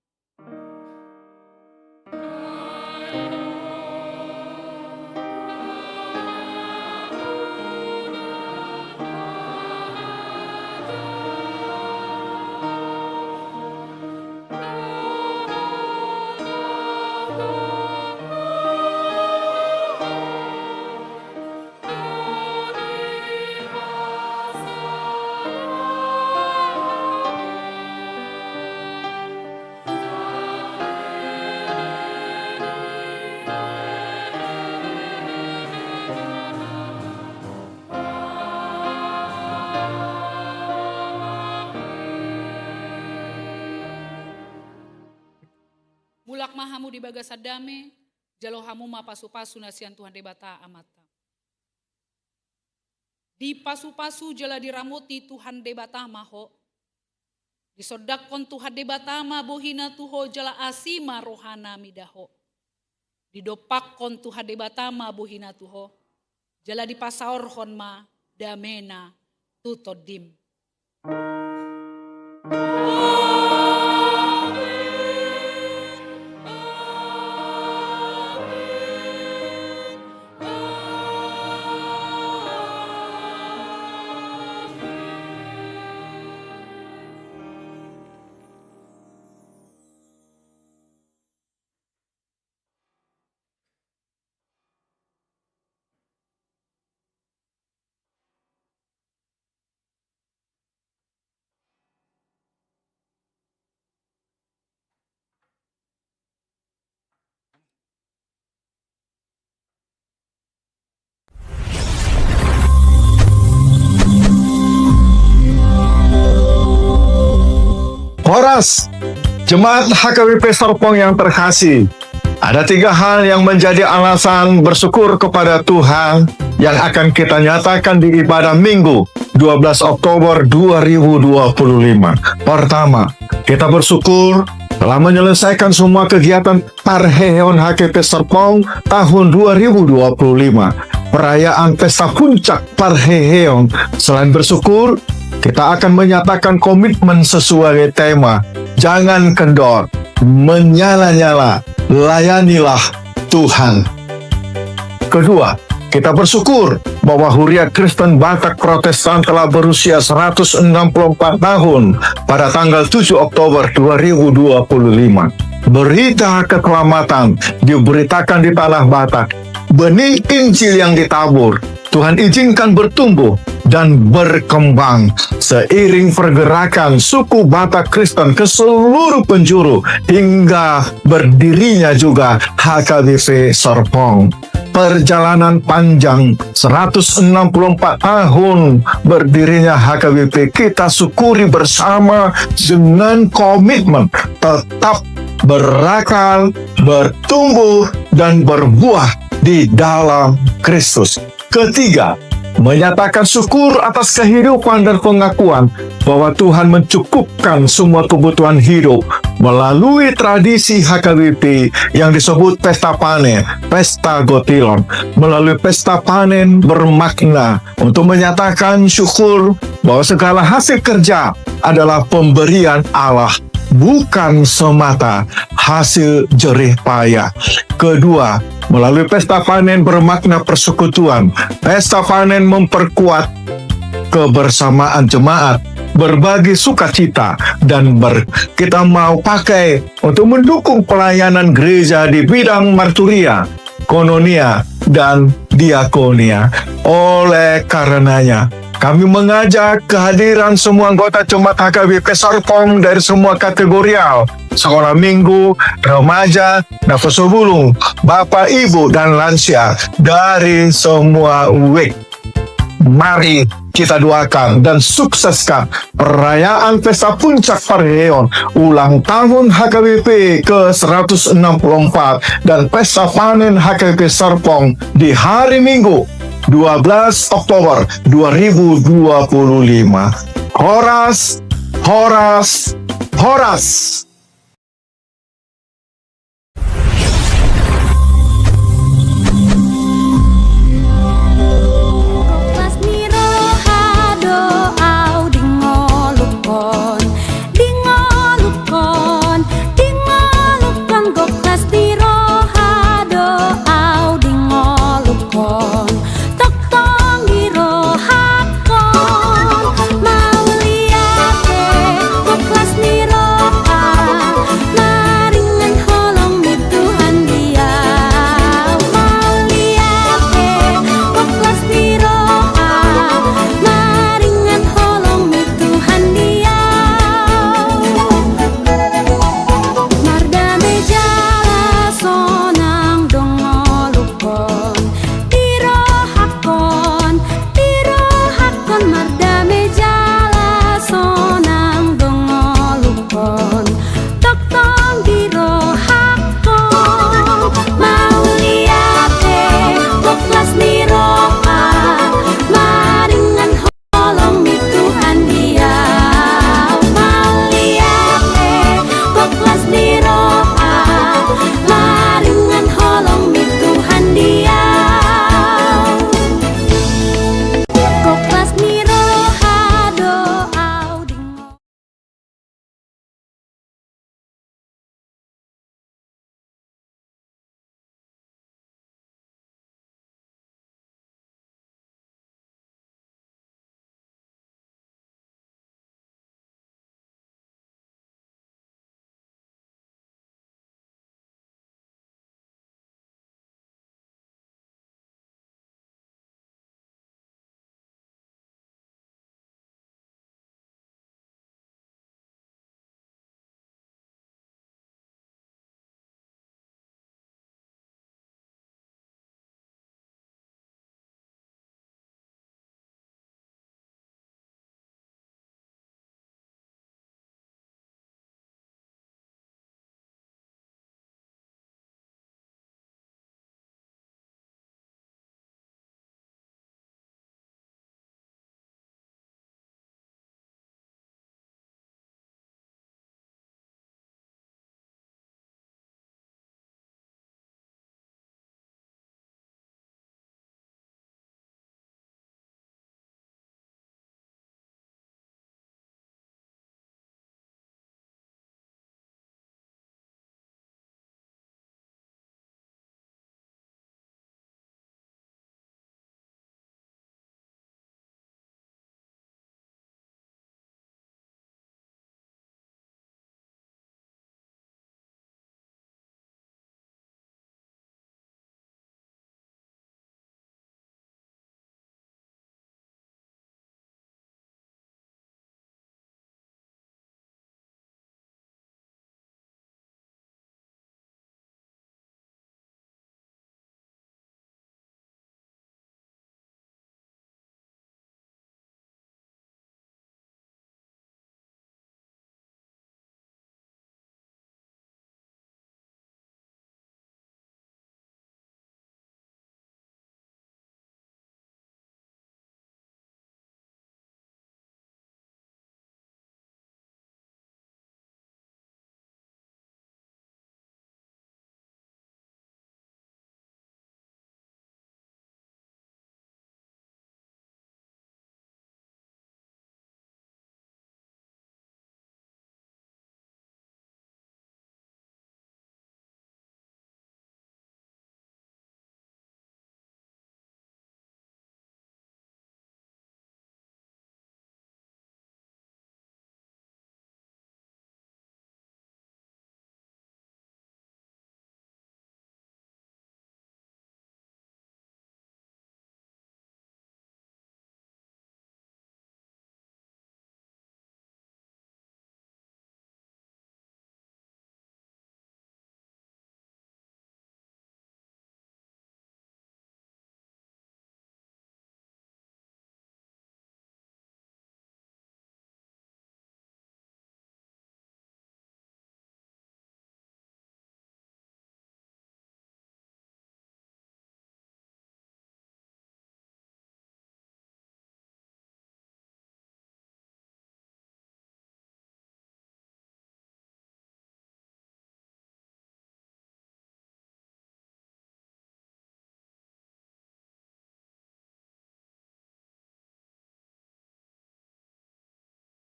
Mulak ma hamu di bagasan dame, jalo hamu ma pasupasu na sian Tuhan Debata Amanta. Dipasupasu jala diramoti Tuhan Debata ma ho. Disondangkon Tuhan Debata ma bohina tu ho jala asi ma rohana mida ho. Didompakkon Tuhan Debata ma bohina tu ho, jala dipasaorhon ma damena tu tondim. Horas, jemaat H K B P Serpong yang terkasih. Ada tiga hal yang menjadi alasan bersyukur kepada Tuhan yang akan kita nyatakan di ibadah Minggu dua belas Oktober dua ribu dua puluh lima. Pertama, kita bersyukur telah menyelesaikan semua kegiatan Parheheon H K P Serpong tahun dua ribu dua puluh lima, perayaan pesta puncak Parheheon. Selain bersyukur, kita akan menyatakan komitmen sesuai tema, jangan kendor, menyala-nyala, layanilah Tuhan. Kedua, kita bersyukur bahwa Huria Kristen Batak Protestan telah berusia seratus enam puluh empat tahun pada tanggal tujuh Oktober dua ribu dua puluh lima. Berita keselamatan diberitakan di tanah Batak. Benih Injil yang ditabur, Tuhan izinkan bertumbuh dan berkembang seiring pergerakan suku Batak Kristen ke seluruh penjuru hingga berdirinya juga H K B P Serpong. Perjalanan panjang seratus enam puluh empat tahun berdirinya H K B P kita syukuri bersama dengan komitmen tetap berakar, bertumbuh, dan berbuah di dalam Kristus. Ketiga, menyatakan syukur atas kehidupan dan pengakuan bahwa Tuhan mencukupkan semua kebutuhan hidup melalui tradisi H K B P yang disebut pesta panen, pesta gotilon. Melalui pesta panen bermakna untuk menyatakan syukur bahwa segala hasil kerja adalah pemberian Allah, bukan semata hasil jerih payah. Kedua, melalui pesta panen bermakna persekutuan. Pesta panen memperkuat kebersamaan jemaat, berbagi sukacita, dan ber, kita mau pakai untuk mendukung pelayanan gereja di bidang marturia, koinonia, dan diakonia. Oleh karenanya, kami mengajak kehadiran semua anggota jemaat H K B P Serpong dari semua kategorial, sekolah minggu, remaja, naposobulung, bapak, ibu, dan lansia dari semua wijk. Mari kita doakan dan sukseskan perayaan Pesta Puncak Pariheon ulang tahun H K B P ke seratus enam puluh empat dan Pesta Panen H K B P Serpong di hari Minggu, dua belas Oktober dua ribu dua puluh lima. Horas, horas, horas.